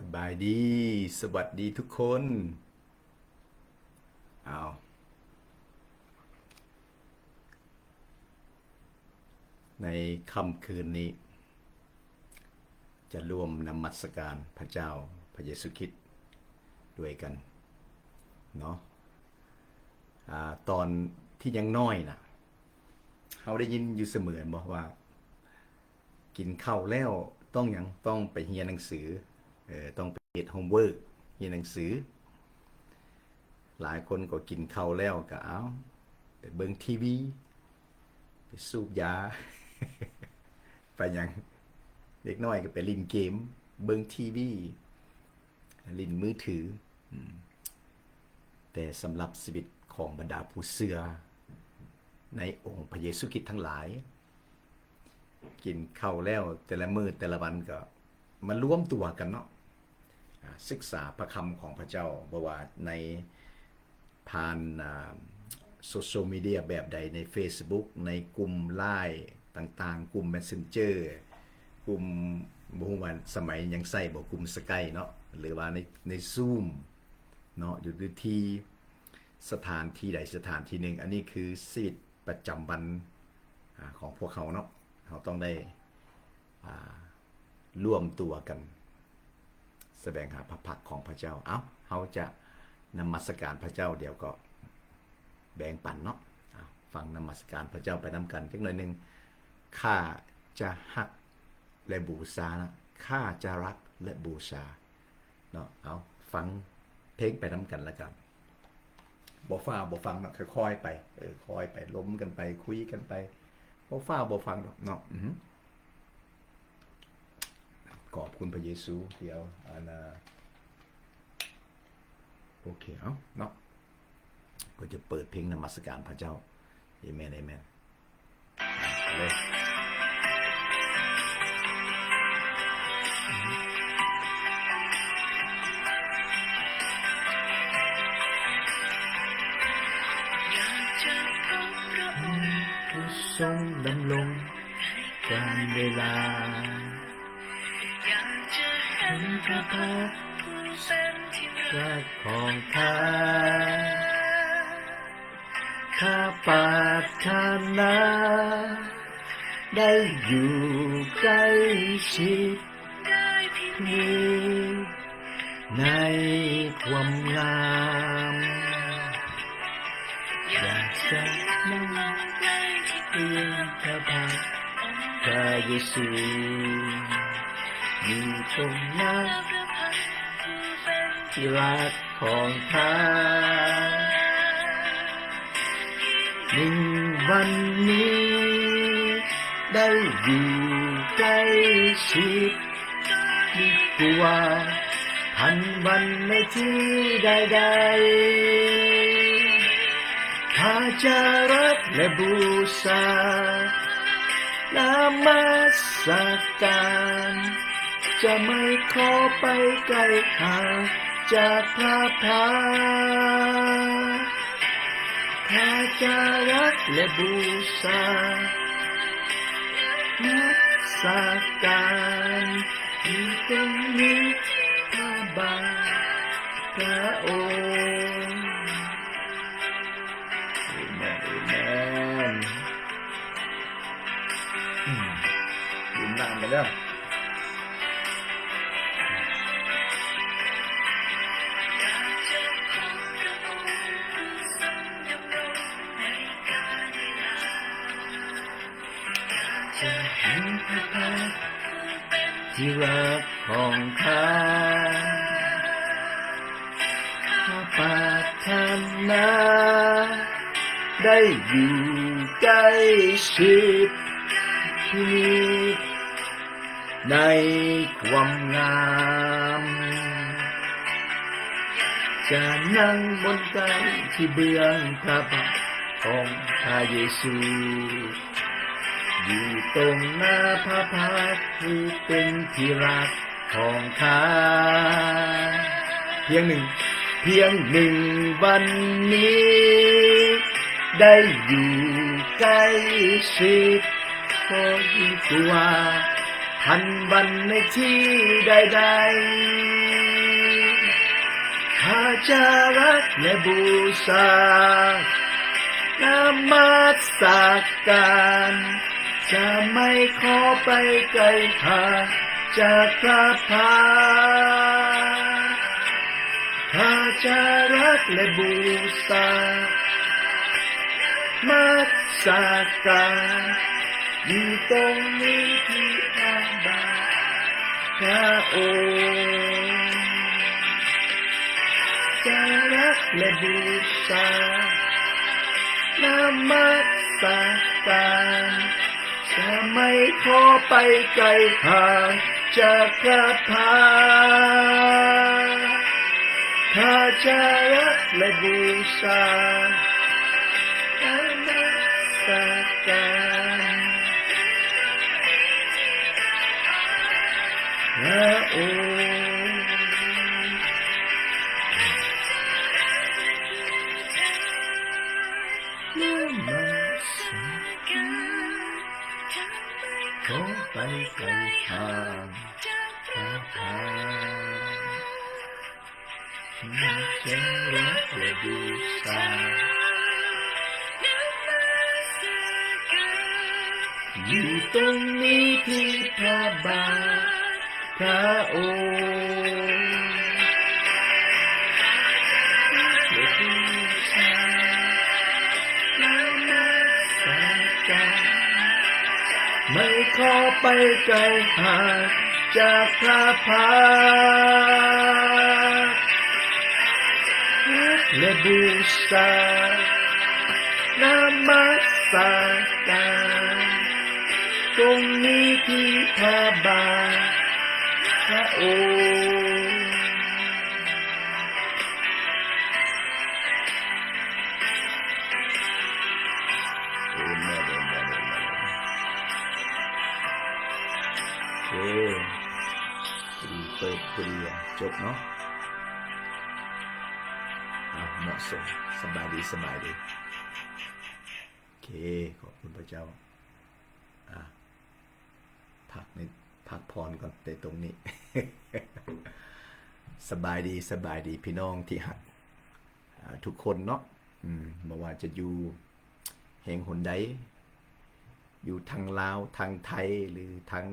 ສະບາຍດີ ສະຫວັດດີທຸກຄົນ. ເອົາ ໃນຄ່ຳຄືນນີ້ ຈະຮ່ວມນະມັດສະການພະເຈົ້າ ພະເຢຊູຄຣິດດ້ວຍກັນເນາະ. ອາ ຕອນທີ່ຍັງນ້ອຍນະ ເຮົາໄດ້ຍິນຢູ່ສະເໝີແມ່ນບໍ່ວ່າ ກິນເຂົ້າແລ້ວຕ້ອງຫຍັງ? ຕ້ອງໄປຮຽນໜັງສື ເອີ ຕ້ອງໄປເຮັດໂຮມເວີກ ຮຽນໜັງສື. ຫຼາຍຄົນກໍກິນເຂົ້າແລ້ວກໍ ເອົາ ໄປເບິ່ງທີວີ ໄປສູບຢາ ໄປຫຍັງ? ເດັກນ້ອຍກໍໄປຫຼິ້ນເກມ ເບິ່ງທີວີ ຫຼິ້ນມືຖື. ອືມ ແຕ່ສຳລັບຊີວິດຂອງບັນດາຜູ້ເຊື່ອໃນອົງພະເຢຊູຄຣິດທັງຫຼາຍ ກິນເຂົ້າແລ້ວແຕ່ລະມື້ແຕ່ລະວັນກໍມາລວມຕົວກັນເນາະ ອາ ສຶກສາພະຄຳຂອງພະເຈົ້າ ບໍ່ວ່າໃນ ຜ່ານ ອາ ໂຊຊຽວມີເດຍແບບໃດ ໃນເຟສບຸກ ໃນກຸ່ມລາຍຕ່າງໆ ກຸ່ມແມັດເຊັນເຈີ ກຸ່ມ ບໍ່ຮູ້ວ່າສະໄໝຍັງໃຊ້ບໍ່ ກຸ່ມສະໄກເນາະ ຫຼືວ່າໃນ ໃນຊູມເນາະ ຢູ່ທີ່ສະຖານທີ່ໃດສະຖານທີ່ໜຶ່ງ. ອັນນີ້ຄືຊີວິດປະຈຳວັນ ອາ ຂອງພວກເຮົາເນາະ ເຮົາຕ້ອງໄດ້ ອາ ລວມຕົວກັນສະແຫວງຫາພະພັກຂອງພະເຈົ້າ. ເອົ້າ ເຮົາຈະນະມັດສະການພະເຈົ້າ ດຽວກໍແບ່ງປັນເນາະ. ເອົ້າ ຟັງນະມັດສະການພະເຈົ້າໄປນຳກັນຈັກໜ້ອຍໜຶ່ງ. ຂ້າຈະຮັກ ແລະ ບູຊານະ ຂ້າຈະຮັກ ແລະ ບູຊາ ເນາະ. ເອົາ ຟັງເພງໄປນຳກັນລະກັນ ບໍ່ຟ້າວບໍ່ຟັງເນາະ ຄ່ອຍໆໄປ ເອີ ຄ່ອຍໄປ ລົມກັນໄປ ຄຸຍກັນໄປ ບໍ່ຟ້າວບໍ່ຟັງດອກເນາະ. ອື ຂອບຄຸນພະເຢຊູ. ດຽວ ອັນ ໂອເຄ ເອົາເນາະ ກໍຈະເປີດເພງນະມັດສະການພະເຈົ້າ. ເອເມນ ເອເມນ. ເລີຍ ຜູ້ຊົງດຳລົງການເວລາ ຢາກຈະເຫັນພະພັກຜູ້ເປັນທີ່ຮັກຂອງຂ້າ ຂ້າປາດຖະໜາໄດ້ຢູ່ໃກ້ຊິດ ໃນຄວາມງາມ ຢາກຈະນັ່ງໃກ້ທີ່ເບື້ອງພະບາດພະເຢຊູ ຢູ່ຕົງໜ້າທີ່ຮັກຂອງຂ້າ. ໜຶ່ງວັນນີ້ໄດ້ຢູ່ໃກ້ຊິດ ດີກວ່າພັນວັນໃນທີ່ໃດໆ. ຂ້າຈະຮັກ ແລະ ບູຊາ ນະມັດສະການ ຈະໄມ່ຂໍໄປໄກ ຫ່າງຈາກພະພັກ. ຂ້າຈະຮັກ ແລະ ບູຊາ ນະມັດສະການ ຢູ່ຕົງໜ້າພະບາດພະອົງ. ເອເມນ ເອເມນ. ອືມ ດື່ມນ້ຳໄປແລ້ວ. ທີ່ຮັກຂອງຂ້າ ຂ້າປາດຖະໜາໄດ້ຢູ່ໃກ້ຊິດທີ່ນີ້ ໃນຄວາມງາມ ຈະນັ່ງບົນໄກທີ່ເບື້ອງພະບາດຂອງພະເຢຊູ ຢູ່ຕົງໜ້າພະພັກຜູ້ເປັນທີ່ຮັກຂອງຂ້າ. ພຽງໜຶ່ງ ພຽງໜຶ່ງວັນນີ້ ໄດ້ຢູ່ໃກ້ຊິດ ກໍດີກວ່າ ทันวันในที่ใดๆ ข้าจะรักและบูชา นมัสการ จะไม่ขอไปไกลห่างจากพระพักตร์ ข้าจะรักและบูชา นมัสการ อยู่ตรงนี้ที่พระบาทพระองค์ จะรักและบูชา นมัสการ จะไม่ขอไปไกลห่างจากพระพักตร์ ข้าจะรักและบูชา นมัสการ พระองค์ นมัสการ ขอไปไกลห่างจากพระพักตร์ นมัสการ อยู่ตรงนี้ที่พระบาทพระองค์ นมัสการ ไม่ขอไปไกลห่างจากพระพักตร์ และบูชา นมัสการ ตรงนี้ที่พระบาทพระองค์ เอเมน เอเมน เอเมน โอเค พอดีเปิดพอดี จบเนาะ อ่ะ เหมาะสม สบายดี สบายดี โอเค ขอบคุณพระเจ้า อ่ะ พักใน พักผ่อนก่อน แต่ตรงนี้ สบายดี สบายดี พี่น้องที่ฮัก อ่า ทุกคนเนาะ อืม บ่ว่าจะอยู่แห่งหนใด อยู่ทางลาว ทางไทย หรือทาง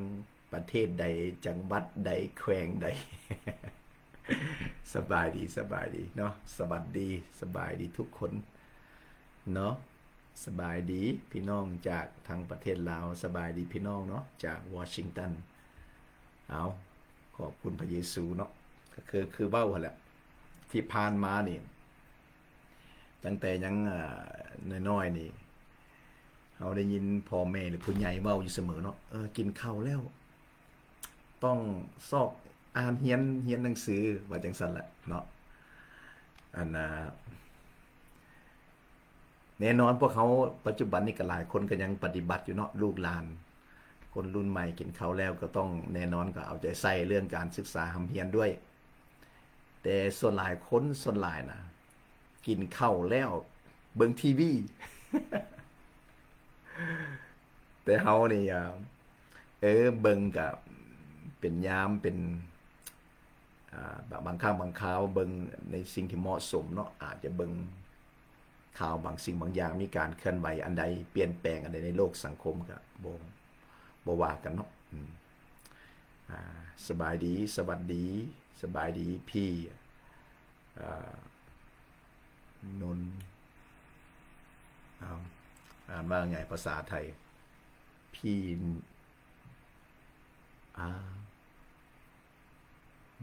ประเทศใด จังหวัดใด แขวงใด สบายดี สบายดีเนาะ สวัสดี สบายดีทุกคนเนาะ สบายดีพี่น้องจากทางประเทศลาว สบายดีพี่น้องเนาะ จากวอชิงตัน เอา ขอบคุณพระเยซูเนาะ ก็คือ คือเว้าหั่นแหละ ที่ผ่านมานี่ ตั้งแต่ยัง อ่า น้อยๆ นี่ เฮาได้ยินพ่อแม่หรือผู้ใหญ่เว้าอยู่เสมอเนาะ เออ กินข้าวแล้ว ต้องซอกอ่านเฮียน เฮียนหนังสือ ว่าจั่งซั้นแหละเนาะ อันน่ะ แน่นอนพวกเฮาปัจจุบันนี้ก็หลายคนก็ยังปฏิบัติอยู่เนาะ ลูกหลาน คนรุ่นใหม่กินข้าวแล้วก็ต้อง แน่นอนก็เอาใจใส่เรื่องการศึกษาร่ำเรียนด้วย แต่ส่วนหลายคน ส่วนหลายนะ กินข้าวแล้วเบิ่งทีวี แต่เฮานี่ อ่า เออ เบิ่งก็เป็นยาม เป็น อ่า บาง บางครั้งบางคราวเบิ่งในสิ่งที่เหมาะสมเนาะ อาจจะเบิ่งข่าวบางสิ่งบางอย่าง มีการเคลื่อนไหวอันใด เปลี่ยนแปลงอันใดในโลกสังคม ก็บ่ บ่ว่ากันเนาะ อืม อ่า สบายดี สวัสดี สบายดีพี่ อ่า นนท์ เอา อ่านว่าไงภาษาไทย พี่ อ่า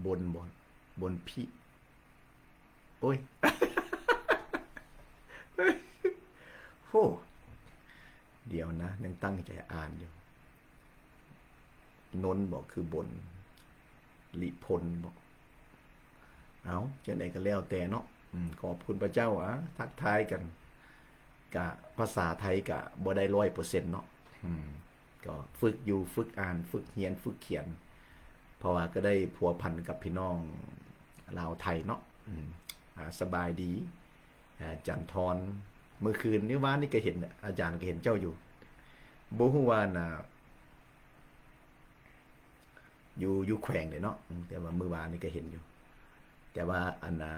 บนบ่ บนพี่ โอ้ย โห เดี๋ยวนะ ยังตั้งใจอ่านอยู่ นนท์บ่ คือบน ลิพลบ่ เอา จั่งใดก็แล้วแต่เนาะ อืม ขอบคุณพระเจ้า อ่ะ ทักทายกัน กะภาษาไทยกะบ่ได้ร้อยเปอร์เซ็นต์เนาะ อืม ก็ฝึกอยู่ ฝึกอ่าน ฝึกเรียน ฝึกเขียน เพราะว่าก็ได้พัวพันกับพี่น้องลาวไทยเนาะ อืม อ่า สบายดี อ่า จันทร เมื่อคืนนี้ วานนี้ก็เห็น อาจารย์ก็เห็นเจ้าอยู่ บ่ฮู้ว่าน่ะ ຢູ່ ຢູ່ແຂວງໃດເນາະ ອືມ ແຕ່ວ່າມື້ວານນີ້ກໍເຫັນຢູ່ ແຕ່ວ່າອັນນ່າ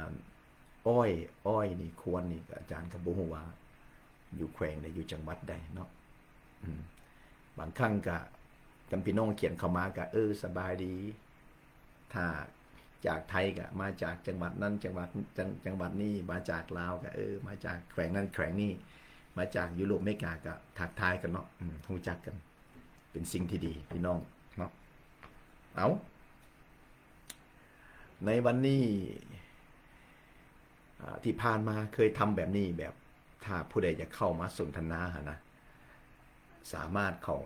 ອ້ອຍ ອ້ອຍນີ້ ຄວນນີ້ ອາຈານກໍບໍ່ຮູ້ວ່າຢູ່ແຂວງໃດ ຢູ່ຈັງຫວັດໃດເນາະ ອືມ ບາງຄັ້ງກໍ ຄັນພີ່ນ້ອງຂຽນເຂົ້າມາກໍ ເອີ ສະບາຍດີ ຖ້າຈາກໄທກໍມາຈາກຈັງຫວັດນັ້ນ ຈັງຫວັດ ຈັງ ຈັງຫວັດນີ້ ມາຈາກລາວກໍ ເອີ ມາຈາກແຂວງນັ້ນແຂວງນີ້ ມາຈາກຢູໂຣບ ອາເມລິກາ ກໍທັກທາຍກັນເນາະ ອືມ ຮູ້ຈັກກັນ ເປັນສິ່ງທີ່ດີພີ່ນ້ອງເນາະ. ເອົາ ໃນວັນນີ້ ອາ ທີ່ຜ່ານມາເຄີຍທຳແບບນີ້ ແບບຖ້າຜູ້ໃດຢາກເຂົ້າມາສົນທະນາຫັ້ນນະ ສາມາດເຂົ້າ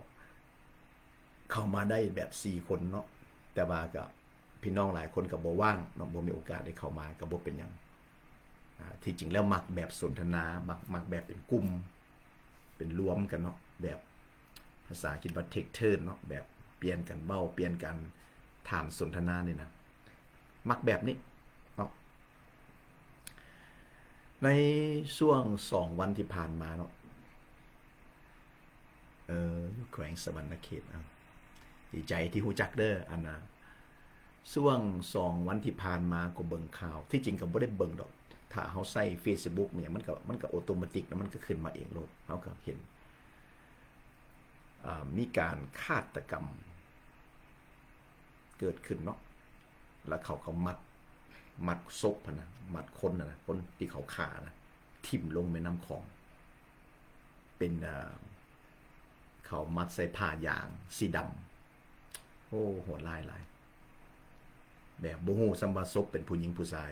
ເຂົ້າມາໄດ້ແບບສີ່ຄົນເນາະ ແຕ່ວ່າກໍ ພີ່ນ້ອງຫຼາຍຄົນກໍບໍ່ວ່າງເນາະ ບໍ່ມີໂອກາດໄດ້ເຂົ້າມາ ກໍບໍ່ເປັນຫຍັງ ອາ ທີ່ຈິງແລ້ວມັກແບບສົນທະນາ ມັກ ມັກແບບເປັນກຸ່ມ ເປັນລວມກັນເນາະ ແບບພາສາອັງກິດວ່າ take turn ເນາະ ແບບປ່ຽນກັນເວົ້າ ປ່ຽນກັນຖາມສົນທະນານີ້ນະ ມັກແບບນີ້ເນາະ. ໃນຊ່ວງສອງວັນທີ່ຜ່ານມາເນາະ ເອີ ຢູ່ແຂວງສະຫວັນນະເຂດ ເອົາ ດີໃຈທີ່ຮູ້ຈັກເດີ ອັນນ່າ ຊ່ວງສອງວັນທີ່ຜ່ານມາກໍເບິ່ງຂ່າວ ທີ່ຈິງກໍບໍ່ໄດ້ເບິ່ງດອກ ຖ້າເຮົາໃຊ້ເຟສບຸກນີ້ ມັນກໍ ມັນກໍໂອໂຕມາຕິກ ແລ້ວມັນກໍຂຶ້ນມາເອງໂລດ ເຮົາກໍເຫັນ ອາ ມີການຄາດຕະກຳເກີດຂຶ້ນເນາະ ແລ້ວເຂົາກໍມັດ ມັດສົບຫັ້ນນະ ມັດຄົນຫັ້ນນະ ຄົນທີ່ເຂົາຂ້ານະ ຖິ້ມລົງແມ່ນ້ຳຂອງ ເປັນ ເຂົາມັດໃສ່ຜ້າຢາງສີດຳ ໂອ້ ໂຫດຮ້າຍຫຼາຍ ແບບບໍ່ຮູ້ຊ້ຳວ່າສົບເປັນຜູ້ຍິງຜູ້ຊາຍ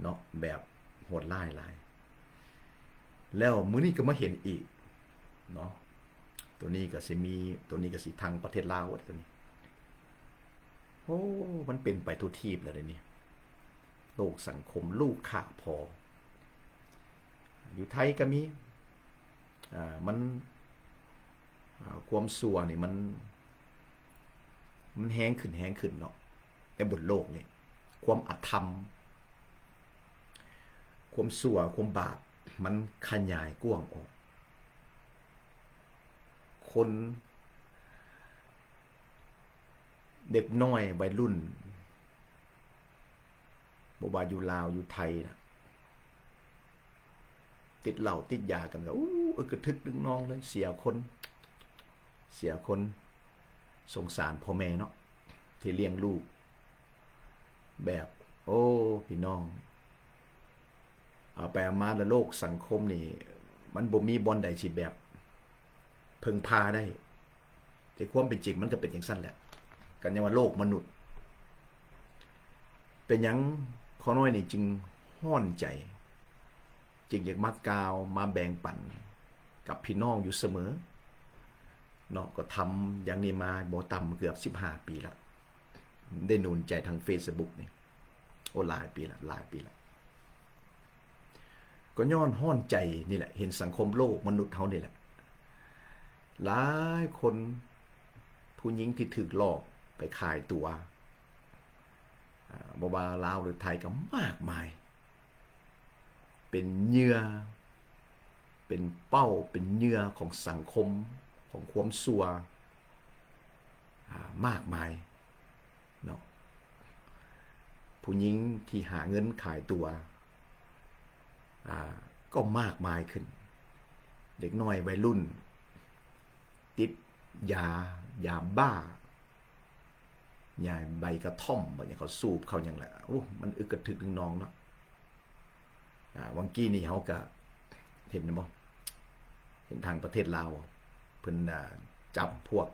ເນາະ ແບບໂຫດຮ້າຍຫຼາຍ. ແລ້ວມື້ນີ້ກໍມາເຫັນອີກເນາະ ໂຕນີ້ກໍຊິມີ ໂຕນີ້ກໍຊິທາງປະເທດລາວ ໂຕນີ້ ໂອ້ ມັນເປັນໄປທົ່ວທີບແລ້ວເດນີ້ ໂລກສັງຄົມລູກຂ້າພໍ່ ຢູ່ໄທກໍມີ ອ່າ ມັນ ອ່າ ຄວາມຊົ່ວນີ້ມັນ ມັນແຮງຂຶ້ນ ແຮງຂຶ້ນເນາະ ໃນບົນໂລກນີ້ ຄວາມອະທຳ ຄວາມຊົ່ວ ຄວາມບາບ ມັນຂະຫຍາຍກວ້າງອອກ ຄົນ ເດັກນ້ອຍໄວລຸ້ນ ບໍ່ວ່າຢູ່ລາວ ຢູ່ໄທນະ ຕິດເຫຼົ້າຕິດຢາກັນກໍ ອູ້ ອຶກກະທຶກດຶງນອງເລີຍ ເສຍຄົນ ເສຍຄົນ ສົງສານພໍ່ແມ່ເນາະ ທີ່ລ້ຽງລູກ ແບບ ໂອ້ ພີ່ນ້ອງ ເອົາໄປເອົາມາແລ້ວໂລກສັງຄົມນີ້ ມັນບໍ່ມີບ່ອນໃດຊິແບບເພິ່ງພາໄດ້ ແຕ່ຄວາມເປັນຈິງມັນກໍເປັນຈັ່ງຊັ້ນແຫຼະ ກໍຍັງວ່າໂລກມະນຸດ. ເປັນຫຍັງຂ້ານ້ອຍນີ້ຈຶ່ງຮ້ອນໃຈ ຈຶ່ງຢາກມາກ່າວມາແບ່ງປັນກັບພີ່ນ້ອງຢູ່ສະເໝີເນາະ ກໍທຳຢ່າງນີ້ມາບໍ່ຕ່ຳເກືອບສິບຫ້າປີແລ້ວ ໄດ້ໜູນໃຈທາງເຟສບຸກນີ້ ໂອ້ ຫຼາຍປີລະ ຫຼາຍປີລະ ກໍຍ້ອນຮ້ອນໃຈນີ້ແຫຼະ ເຫັນສັງຄົມໂລກມະນຸດເຮົານີ້ແຫຼະ ຫຼາຍຄົນ ຜູ້ຍິງທີ່ຖືກຫຼອກໄປຂາຍຕົວ ອາ ບໍ່ວ່າລາວ ຫຼື ໄທ ກໍມາກມາຍ ເປັນເຫຍື່ອ ເປັນເປົ້າ ເປັນເຫຍື່ອຂອງສັງຄົມ ຂອງຄວາມຊົ່ວ ອາ ມາກມາຍເນາະ ຜູ້ຍິງທີ່ຫາເງິນຂາຍຕົວ ອາ ກໍມາກມາຍຂຶ້ນ ເດັກນ້ອຍໄວລຸ້ນ ຕິດຢາ ຢາບ້າ ຢາໃບກະທ່ອມ ບັດນີ້ເຂົາສູບເຂົາຫຍັງແຫຼະ ໂອ້ ມັນອຶກກະທຶກດຶງນອງເນາະ ອາ ຫວ່າງກີ້ນີ້ເຮົາກະເຫັນແມ່ນບໍ່ ເຫັນທາງປະເທດລາວ ເພິ່ນ ອາ ຈັບພວກ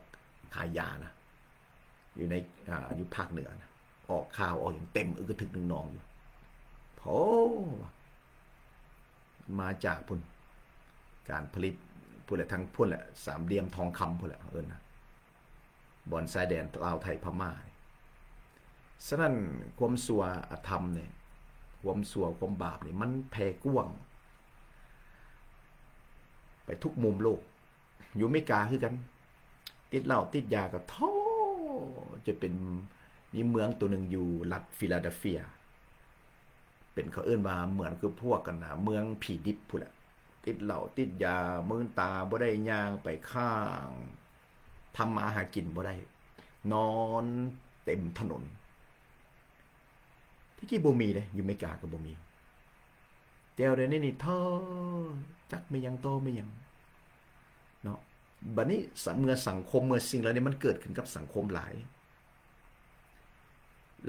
ຂາຍຢານະ ຢູ່ໃນ ອາ ຢູ່ພາກເໜືອນະ ອອກຂ່າວອອກຫຍັງເຕັມອຶກກະທຶກດຶງນອງຢູ່ ໂອ້ ມາຈາກພຸ້ນ ການຜະລິດພຸ້ນແຫຼະ ທາງພຸ້ນແຫຼະ ສາມຫຼ່ຽມທອງຄຳພຸ້ນແຫຼະ ເອີ້ນນະ ບ່ອນຊາຍແດນລາວໄທພະມ້າ. ສະນັ້ນ ຄວາມຊົ່ວອະທຳນີ້ ຄວາມຊົ່ວຄວາມບາບນີ້ ມັນແຜ່ກວ້າງໄປທຸກມຸມໂລກ. ຢູ່ອາເມລິກາຄືກັນ ຕິດເຫຼົ້າຕິດຢາກໍເທາະ ຈະເປັນ ມີເມືອງໂຕໜຶ່ງຢູ່ລັດຟີລາເດລເຟຍ ເປັນ ເຂົາເອີ້ນວ່າເໝືອນຄືພວກ ອັນນະ ເມືອງຜີດິບພຸ້ນແຫຼະ ຕິດເຫຼົ້າຕິດຢາ ມືນຕາບໍ່ໄດ້ ຍ່າງໄປຂ້າງ ທຳມາຫາກິນບໍ່ໄດ້ ນອນເຕັມຖະໜົນ. ແຕ່ກີ້ບໍ່ມີເດ້ ຢູ່ເມກາກໍບໍ່ມີ ແຕ່ດຽວນີ້ນີ້ ເທີ ຈັກແມ່ນຫຍັງຕໍ່ແມ່ນຫຍັງເນາະ. ບັດນີ້ ສະ ເມື່ອສັງຄົມ ເມື່ອສິ່ງເຫຼົ່ານີ້ມັນເກີດຂຶ້ນກັບສັງຄົມຫຼາຍ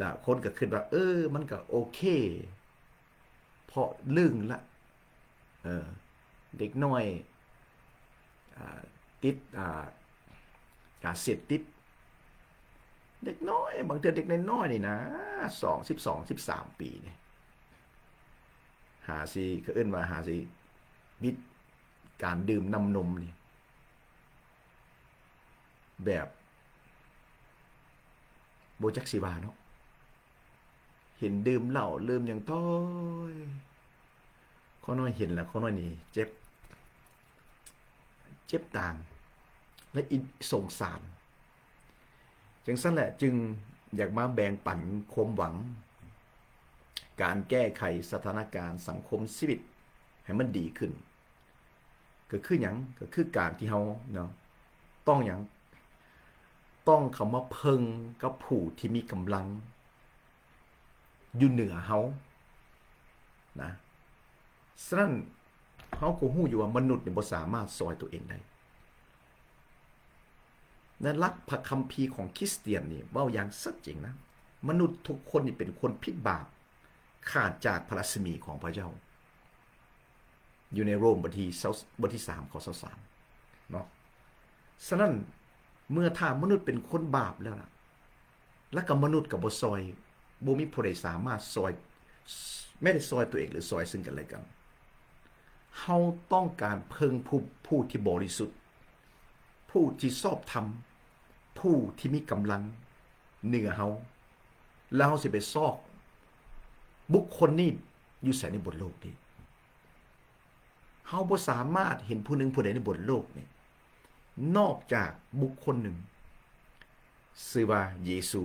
ລະຄົນກໍຄິດວ່າ ເອີ ມັນກໍໂອເຄ ເພາະລຶ້ງລະ ເອີ ເດັກນ້ອຍ ອ່າ ຕິດ ອ່າ ຢາເສບຕິດ ເດັກນ້ອຍ ບາງເທື່ອເດັກນ້ອຍໆນີ້ນະ ສອງ ສິບສອງ ສິບສາມປີນີ້ ຫາຊິ ເຂົາເອີ້ນວ່າຫາຊິບິດການດື່ມນ້ຳນົມນີ້ ແບບ ບໍ່ຈັກຊິວ່າເນາະ ເຫັນດື່ມເຫຼົ້າດື່ມຫຍັງ ໂທ້ຍ ຂ້ານ້ອຍເຫັນແລ້ວ ຂ້ານ້ອຍນີ້ເຈັບ ເຈັບຕາມ ແລະ ອິ ສົງສານ. ຈັ່ງຊັ້ນແຫຼະ ຈຶ່ງຢາກມາແບ່ງປັນຄວາມຫວັງ ການແກ້ໄຂສະຖານະການສັງຄົມຊີວິດໃຫ້ມັນດີຂຶ້ນ. ກໍຄືຫຍັງ? ກໍຄືການທີ່ເຮົາເນາະ ຕ້ອງຫຍັງ? ຕ້ອງເຂົ້າມາເພິ່ງກັບຜູ້ທີ່ມີກຳລັງຢູ່ເໜືອເຮົານະ. ສະນັ້ນ ເຮົາກໍຮູ້ຢູ່ວ່າມະນຸດນີ້ບໍ່ສາມາດຊ່ອຍຕົວເອງໄດ້. ໃນຫຼັກພະຄຳພີຂອງຄຣິສຕຽນນີ້ເວົ້າຢ່າງຊັດເຈນນະ, ມະນຸດທຸກຄົນນີ້ເປັນຄົນຜິດບາບ, ຂາດຈາກພະລາຊະມີຂອງພະເຈົ້າ. ຢູ່ໃນໂຣມ ບົດທີ ບົດທີສາມ ຂໍ້ຊາວສາມເນາະ. ສະນັ້ນ ເມື່ອຖ້າມະນຸດເປັນຄົນບາບແລ້ວນະ ແລ້ວກໍມະນຸດກໍບໍ່ຊ່ອຍ, ບໍ່ມີຜູ້ໃດສາມາດຊ່ອຍ, ແມ້ແຕ່ຊ່ອຍຕົວເອງ ຫຼື ຊ່ອຍເຊິ່ງກັນແລະກັນ. ເຮົາຕ້ອງການເພິ່ງຜູ້, ຜູ້ທີ່ບໍລິສຸດ, ຜູ້ທີ່ຊອບທຳ, ຜູ້ທີ່ມີກຳລັງເໜືອເຮົາ, ແລ້ວເຮົາຊິໄປຊອກບຸກຄົນນີ້ຢູ່ໃສໃນບົນໂລກນີ້? ເຮົາບໍ່ສາມາດເຫັນຜູ້ໜຶ່ງຜູ້ໃດໃນບົນໂລກນີ້ ນອກຈາກບຸກຄົນໜຶ່ງ ຊື່ວ່າເຢຊູ.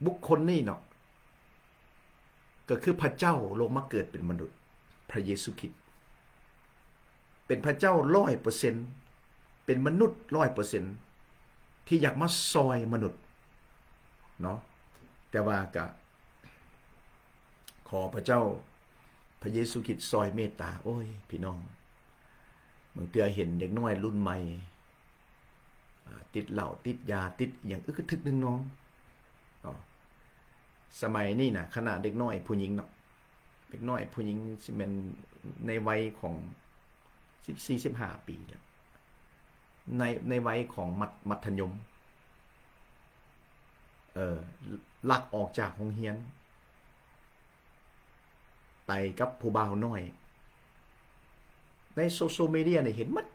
ບຸກຄົນນີ້ເນາະ ກໍຄືພະເຈົ້າລົງມາເກີດເປັນມະນຸດ, ພະເຢຊູຄຣິດ ເປັນພະເຈົ້າຮ້ອຍເປີເຊັນ, ເປັນມະນຸດຮ້ອຍເປີເຊັນ ທີ່ຢາກມາຊ່ອຍມະນຸດເນາະ. ແຕ່ວ່າກະ ຂໍພະເຈົ້າ ພະເຢຊູຄຣິດຊ່ອຍເມດຕາ. ໂອ້ຍ ພີ່ນ້ອງ ບາງເທື່ອເຫັນເດັກນ້ອຍລຸ້ນໃໝ່ ອາ ຕິດເຫຼົ້າ ຕິດຢາ ຕິດອີ່ຫຍັງ ອຶກກະທຶກໜຶ່ງນ້ອງເນາະ. ສະໄໝນີ້ນະ ຂະໜາດເດັກນ້ອຍຜູ້ຍິງເນາະ, ເດັກນ້ອຍຜູ້ຍິງຊິແມ່ນໃນໄວຂອງສິບສີ່ ສິບຫ້າປີແລ້ວ, ໃນ, ໃນໄວຂອງມັດ, ມັດທະຍົມ ເອີ ລັກອອກຈາກໂຮງຮຽນ ໄປກັບຜູ້ບ່າວນ້ອຍ. ໃນໂຊຊຽວມີເດຍນີ້ເຫັນໝົດ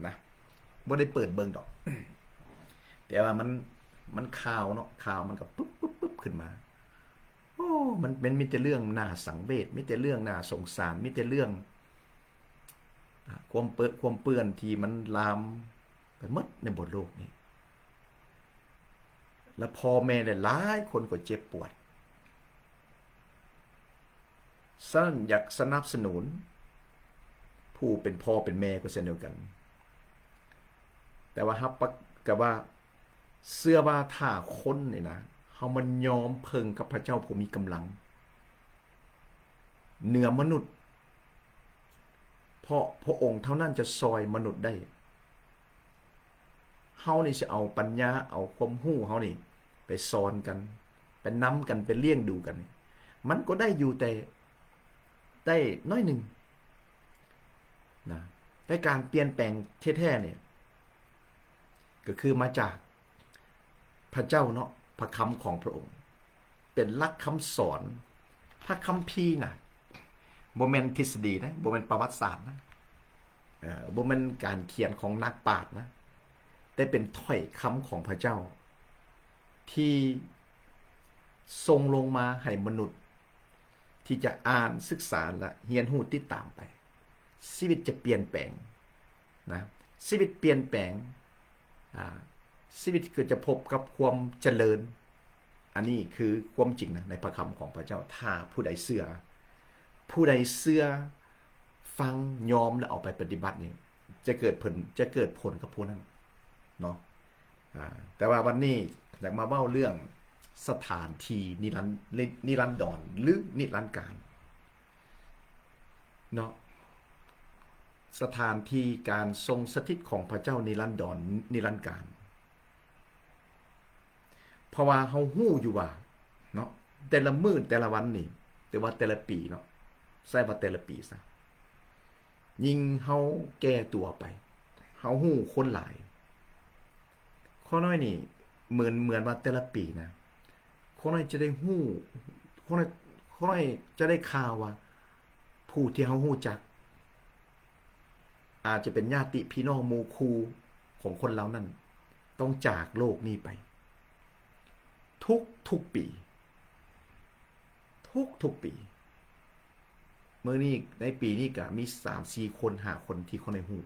ນະ, ບໍ່ໄດ້ເປີດເບິ່ງດອກ ແຕ່ວ່າມັນ, ມັນຂ່າວເນາະ, ຂ່າວມັນກໍປຶບໆໆຂຶ້ນມາ. ໂອ້ ມັນ, ມັນມີແຕ່ເລື່ອງໜ້າສັງເວດ, ມີແຕ່ເລື່ອງໜ້າສົງສານ, ມີແຕ່ເລື່ອງ ອາ ຄວາມເປິ ຄວາມເປື້ອນທີ່ມັນລາມໄປໝົດໃນບົນໂລກນີ້ ແລະ ພໍ່ແມ່ຫຼາຍໆຄົນກໍເຈັບປວດ. ສະນັ້ນ ຢາກສະໜັບສະໜູນຜູ້ເປັນພໍ່ເປັນແມ່ກໍເຊັ່ນດຽວກັນ, ແຕ່ວ່າຮັບປະ ກະວ່າ ເຊື່ອວ່າຖ້າຄົນນີ້ນະ ເຮົາມາຍອມເພິ່ງກັບພະເຈົ້າຜູ້ມີກຳລັງເໜືອມະນຸດ, ເພາະພະອົງເທົ່ານັ້ນຈະຊ່ອຍມະນຸດໄດ້. ເຮົານີ້ຊິເອົາປັນຍາ, ເອົາຄວາມຮູ້ເຮົານີ້ໄປສອນກັນ, ໄປນຳກັນ, ໄປລ້ຽງດູກັນ, ມັນກໍໄດ້ຢູ່ ແຕ່ໄດ້ໜ້ອຍໜຶ່ງນະ, ແຕ່ການປ່ຽນແປງແທ້ໆນີ້ ກໍຄືມາຈາກພະເຈົ້າເນາະ, ພະຄຳຂອງພະອົງ ເປັນຫຼັກຄຳສອນ, ພະຄຳພີນະ, ບໍ່ແມ່ນທິດສະດີນະ, ບໍ່ແມ່ນປະຫວັດສາດນະ, ເອີ ບໍ່ແມ່ນການຂຽນຂອງນັກປາດນະ, ແຕ່ເປັນຖ້ອຍຄຳຂອງພະເຈົ້າ ທີ່ສົ່ງລົງມາໃຫ້ມະນຸດ ທີ່ຈະອ່ານ, ສຶກສາ ແລະ ຮຽນຮູ້ຕິດຕາມໄປ, ຊີວິດຈະປ່ຽນແປງນະ, ຊີວິດປ່ຽນແປງ, ອາ, ຊີວິດກໍຈະພົບກັບຄວາມຈະເລີນ. ອັນນີ້ຄືຄວາມຈິງນະ ໃນພະຄຳຂອງພະເຈົ້າ. ຖ້າຜູ້ໃດເຊື່ອ, ຜູ້ໃດເຊື່ອ, ຟັງ, ຍອມ ແລະ ເອົາໄປປະຕິບັດນີ້ ຈະເກີດຜົນ, ຈະເກີດຜົນກັບຜູ້ນັ້ນເນາະ. ອາ ແຕ່ວ່າວັນນີ້ຢາກມາເວົ້າເລື່ອງສະຖານທີ່ນິລັນ ນິ ນິລັນດອນ ຫຼື ນິລັນການເນາະ, ສະຖານທີ່ການຊົງສະຖິດຂອງພະເຈົ້ານິລັນດອນ ນິລັນການ. ເພາະວ່າເຮົາຮູ້ຢູ່ວ່າເນາະ ແຕ່ລະມື້ແຕ່ລະວັນນີ້ ຫຼືວ່າແຕ່ລະປີເນາະ ໃຊ້ວ່າແຕ່ລະປີຊະ ຍິ່ງເຮົາແກ່ຕົວໄປ ເຮົາຮູ້ຄົນຫຼາຍ ຂ້ອນ້ອຍນີ້ ເໝືອນ ເໝືອນວ່າແຕ່ລະປີນະ ຂ້ອນ້ອຍຈະໄດ້ຮູ້ ຂ້ອນ້ອຍ ຂ້ອນ້ອຍຈະໄດ້ຂ່າວວ່າ ຜູ້ທີ່ເຮົາຮູ້ຈັກ ອາດຈະເປັນຍາດຕິພີ່ນ້ອງໝູ່ຄູ່ຂອງຄົນເຫຼົ່ານັ້ນ ຕ້ອງຈາກໂລກນີ້ໄປ ທຸກໆປີ ທຸກໆປີ. ມື້ນີ້ ໃນປີນີ້ກະມີສາມສີ່ຄົນ ຫ້າຄົນທີ່ຂ້ອຍໄດ້ຮູ້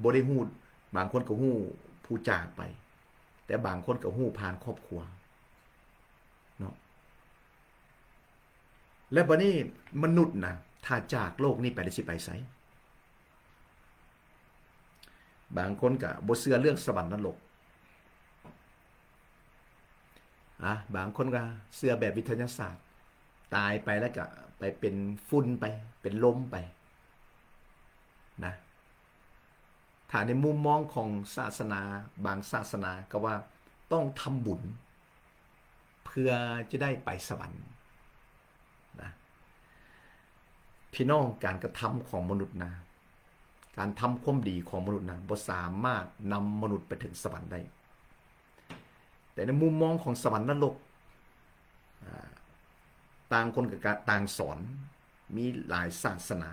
ບໍ່ໄດ້ຮູ້ ບາງຄົນກໍຮູ້ຜູ້ຈາກໄປ ແຕ່ບາງຄົນກໍຮູ້ຜ່ານຄອບຄົວເນາະ. ແລ້ວບາດນີ້ມະນຸດນະ ຖ້າຈາກໂລກນີ້ໄປແລ້ວຊິໄປໃສ? ບາງຄົນກະບໍ່ເຊື່ອເລື່ອງສະຫວັນນະລົກ ອາ ບາງຄົນກະເຊື່ອແບບວິທະຍາສາດ ຕາຍໄປແລ້ວກະໄປເປັນຝຸ່ນໄປ ເປັນລົມໄປນະ. ຖ້າໃນມຸມມອງຂອງສາສະໜາ ບາງສາສະໜາກໍວ່າຕ້ອງທຳບຸນ ເພື່ອຈະໄດ້ໄປສະຫວັນນະ. ພີ່ນ້ອງ ການກະທຳຂອງມະນຸດນະ ການທຳຄວາມດີຂອງມະນຸດນະ ບໍ່ສາມາດນຳມະນຸດໄປເຖິງສະຫວັນໄດ້. ແຕ່ໃນມຸມມອງຂອງສະຫວັນນະລົກ ອາ ຕ່າງຄົນກໍ ກະຕ່າງສອນ ມີຫຼາຍສາສະໜາ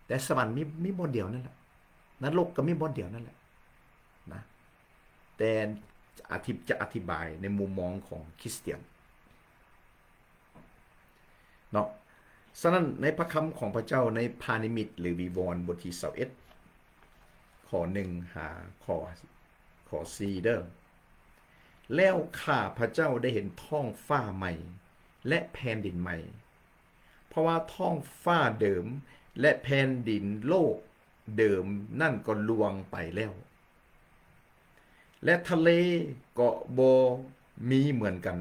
ແຕ່ສະຫວັນມີ ມີບ່ອນດຽວນັ້ນແຫຼະ ນະລົກກໍມີບ່ອນດຽວນັ້ນແຫຼະນະ. ແຕ່ອະທິ ຈະອະທິບາຍໃນມຸມມອງຂອງຄຣິສຕຽນເນາະ. ສະນັ້ນ ໃນພະຄຳຂອງພະເຈົ້າໃນພານິມິດ ຫຼື ວິວອນ ບົດທີຊາວເອັດ ຂໍ້ໜຶ່ງຫາຂໍ້ ຂໍ້ສີ່ເດີ້. ແລ້ວຂ້າພະເຈົ້າໄດ້ເຫັນທ້ອງຟ້າໃໝ່ ແລະ ແຜ່ນດິນໃໝ່ ເພາະວ່າທ້ອງຟ້າເດີມ ແລະ ແຜ່ນດິນໂລກເດີມນັ້ນກໍລ່ວງໄປແລ້ວ ແລະ ທະເລກໍບໍ່ມີເໝືອນກັນ.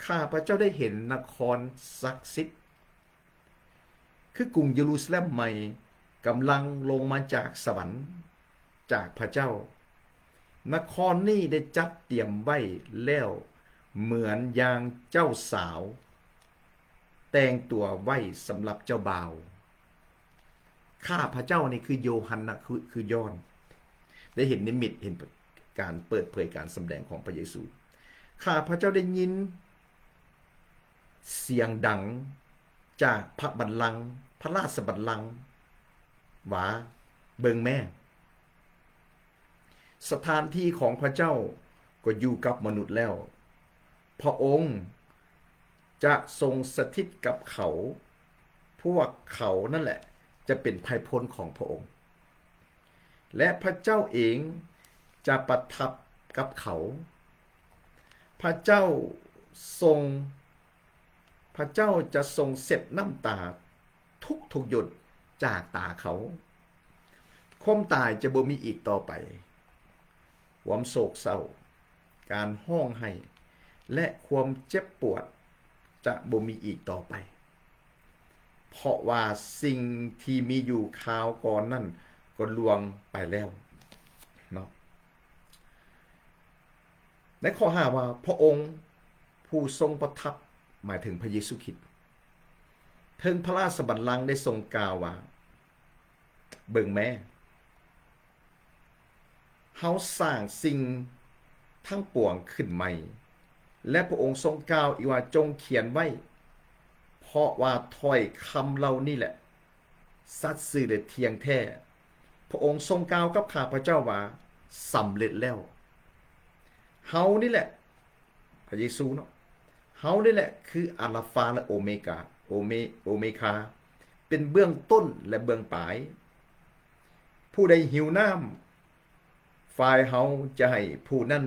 ຂ້າພະເຈົ້າໄດ້ເຫັນນະຄອນສັກສິດ ຄືກຸງເຢຣູຊາເລັມໃໝ່ ກຳລັງລົງມາຈາກສະຫວັນ ຈາກພະເຈົ້າ. ນະຄອນນີ້ໄດ້ຈັດຕຽມໄວ້ແລ້ວ ເໝືອນຢ່າງເຈົ້າສາວແຕ່ງຕົວໄວ້ສຳລັບເຈົ້າບ່າວ. ຂ້າພະເຈົ້ານີ້ຄືໂຢຮັນນະ ຄື ຄືຢອນ ໄດ້ເຫັນນິມິດ ເຫັນການເປີດເຜີຍການສຳແດງຂອງພະເຢຊູ. ຂ້າພະເຈົ້າໄດ້ຍິນສຽງດັງຈາກພະບັນລັງ ພະລາຊະບັນລັງວ່າ ເບິ່ງແມ້ ສະຖານທີ່ຂອງພະເຈົ້າກໍຢູ່ກັບມະນຸດແລ້ວ. ພະອົງຈະຊົງສະຖິດກັບເຂົາ, ພວກເຂົານັ້ນແຫຼະຈະເປັນໄພພົນຂອງພະອົງ ແລະ ພະເຈົ້າເອງຈະປະທັບກັບເຂົາ. ພະເຈົ້າຊົງ ພະເຈົ້າຈະຊົງເຊັດນ້ຳຕາທຸກໆຢົດຈາກຕາເຂົາ. ຄວາມຕາຍຈະບໍ່ມີອີກຕໍ່ໄປ. ຄວາມໂສກເສົ້າ, ການຮ້ອງໄຫ້ ແລະ ຄວາມເຈັບປວດຈະບໍ່ມີອີກຕໍ່ໄປ, ເພາະວ່າສິ່ງທີ່ມີຢູ່ຄາວກ່ອນນັ້ນກໍລ່ວງໄປແລ້ວເນາະ. ໃນຂໍ້ຫ້າວ່າ ພະອົງຜູ້ຊົງປະທັບ ໝາຍເຖິງພະເຢຊູຄຣິດ ເທິງພະລາຊະບັນລັງໄດ້ຊົງກ່າວວ່າ ເບິ່ງແມ້ ເຮົາສ້າງສິ່ງທັງປວງຂຶ້ນໃໝ່. ແລະ ພະອົງຊົງກ່າວອີກວ່າ ຈົ່ງຂຽນໄວ້ ເພາະວ່າຖ້ອຍຄຳເຫຼົ່ານີ້ແຫຼະ ສັດຊື່ ແລະ ທ່ຽງແທ້. ພະອົງຊົງກ່າວກັບຂ້າພະເຈົ້າວ່າ ສຳເລັດແລ້ວ. ເຮົານີ້ແຫຼະ ພະເຢຊູເນາະ, ເຮົານີ້ແຫຼະຄືອາລາຟາ ແລະ ໂອເມກາ ໂອເມ ໂອເມຄາ ເປັນເບື້ອງຕົ້ນ ແລະ ເບື້ອງປາຍ. ຜູ້ໃດຫິວນ້ຳ ຝ່າຍເຮົາຈະໃຫ້ຜູ້ນັ້ນ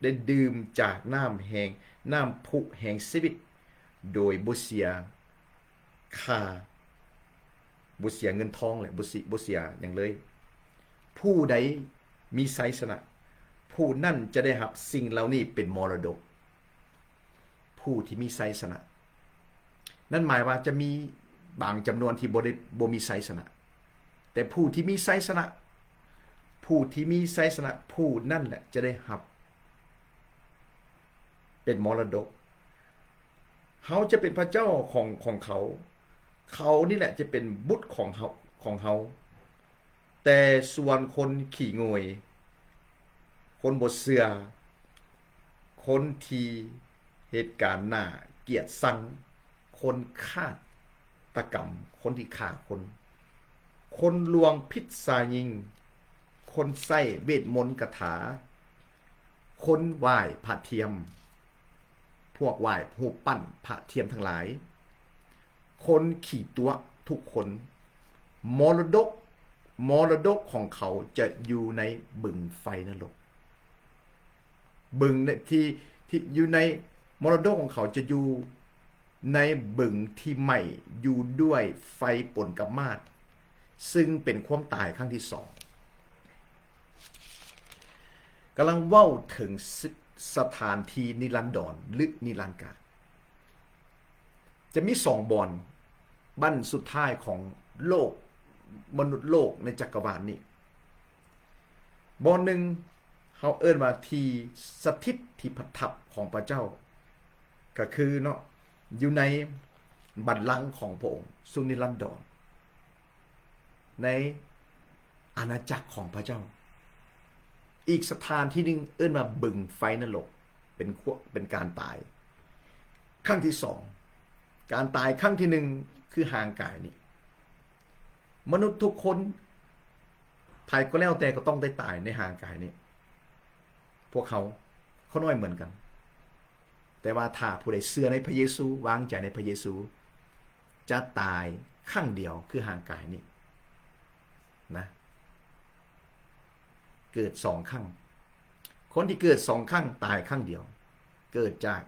ໄດ້ດື່ມຈາກນ້ຳແຫ່ງ ນ້ຳພຸແຫ່ງຊີວິດ ໂດຍບໍ່ເສຍຄ່າ ບໍ່ເສຍເງິນທອງ ແລະ ບໍ່ເສຍ ບໍ່ເສຍຫຍັງເລີຍ. ຜູ້ໃດມີໄຊຊະນະ ຜູ້ນັ້ນຈະໄດ້ຮັບສິ່ງເຫຼົ່ານີ້ເປັນມໍລະດົກ. ຜູ້ທີ່ມີໄຊຊະນະ. ນັ້ນໝາຍວ່າຈະມີບາງຈຳນວນທີ່ບໍ່ໄດ້ ບໍ່ມີໄຊຊະນະ. ແຕ່ຜູ້ທີ່ມີໄຊຊະນະ, ຜູ້ທີ່ມີໄຊຊະນະ ຜູ້ນັ້ນແຫຼະຈະໄດ້ຮັບເປັນມໍລະດົກ. ເຮົາຈະເປັນພະເຈົ້າຂອງ, ຂອງເຂົາ. ເຂົານີ້ແຫຼະຈະເປັນບຸດຂອງເຮົາ, ຂອງເຮົາ. ແຕ່ສ່ວນຄົນຂີ້ໂງ່ຍ, ຄົນບໍ່ເຊື່ອ, ຄົນທີ່ເຮັດການໜ້າກຽດຊັງ, ຄົນຄາດຕະກຳ, ຄົນທີ່ຂ້າຄົນ, ຄົນລວງພິດຊາຍິງ, ຄົນໃຊ້ເວດມົນຄາຖາ, ຄົນໄຫວ້ພະທຽມ, ພວກໄຫວ້ຮູບປັ້ນພະທຽມທັງຫຼາຍ, ຄົນຂີ້ຕົວະທຸກຄົນ. ມໍລະດົກ, ມໍລະດົກຂອງເຂົາຈະຢູ່ໃນບຶງໄຟນະລົກ. ບຶງໃນທີ່, ທີ່ຢູ່ໃນ, ມໍລະດົກຂອງເຂົາຈະຢູ່ໃນບຶງທີ່ໄໝ້ຢູ່ດ້ວຍໄຟປົນກັບມາດ, ຊຶ່ງເປັນຄວາມຕາຍຄັ້ງທີສອງ. ກຳລັງເວົ້າເຖິງ ສ-, ສະຖານທີ່ນິລັນດອນ ຫຼື ນິລັນການ. ຈະມີສອງບ່ອນ, ບັ້ນສຸດທ້າຍຂອງໂລກ, ມະນຸດໂລກໃນຈັກກະວານນີ້. ບ່ອນໜຶ່ງ ເຮົາເອີ້ນວ່າທີ່ສະຖິດທີ່ປະທັບຂອງພະເຈົ້າ, ກໍຄືເນາະ, ຢູ່ໃນບັນລັງຂອງພະອົງ ຊຸງນິລັນດອນ. ໃນອານາຈັກຂອງພະເຈົ້າ. ອີກສະຖານທີ່ໜຶ່ງເອີ້ນວ່າບຶງໄຟນະລົກ, ເປັນຄວ-, ເປັນການຕາຍຄັ້ງທີສອງ. ການຕາຍຄັ້ງທີໜຶ່ງຄືຮ່າງກາຍນີ້. ມະນຸດທຸກຄົນ ໃຜກໍແລ້ວແຕ່ກໍຕ້ອງໄດ້ຕາຍໃນຮ່າງກາຍນີ້. ພວກເຮົາ ຂ້ານ້ອຍເໝືອນກັນ. ແຕ່ວ່າຖ້າຜູ້ໃດເຊື່ອໃນພະເຢຊູ, ວາງໃຈໃນພະເຢຊູ, ຈະຕາຍຄັ້ງດຽວຄືຮ່າງກາຍນີ້ນະ. ເກີດສອງຄັ້ງ. ຄົນທີ່ເກີດສອງຄັ້ງ ຕາຍຄັ້ງດຽວ. ເກີດຈາກ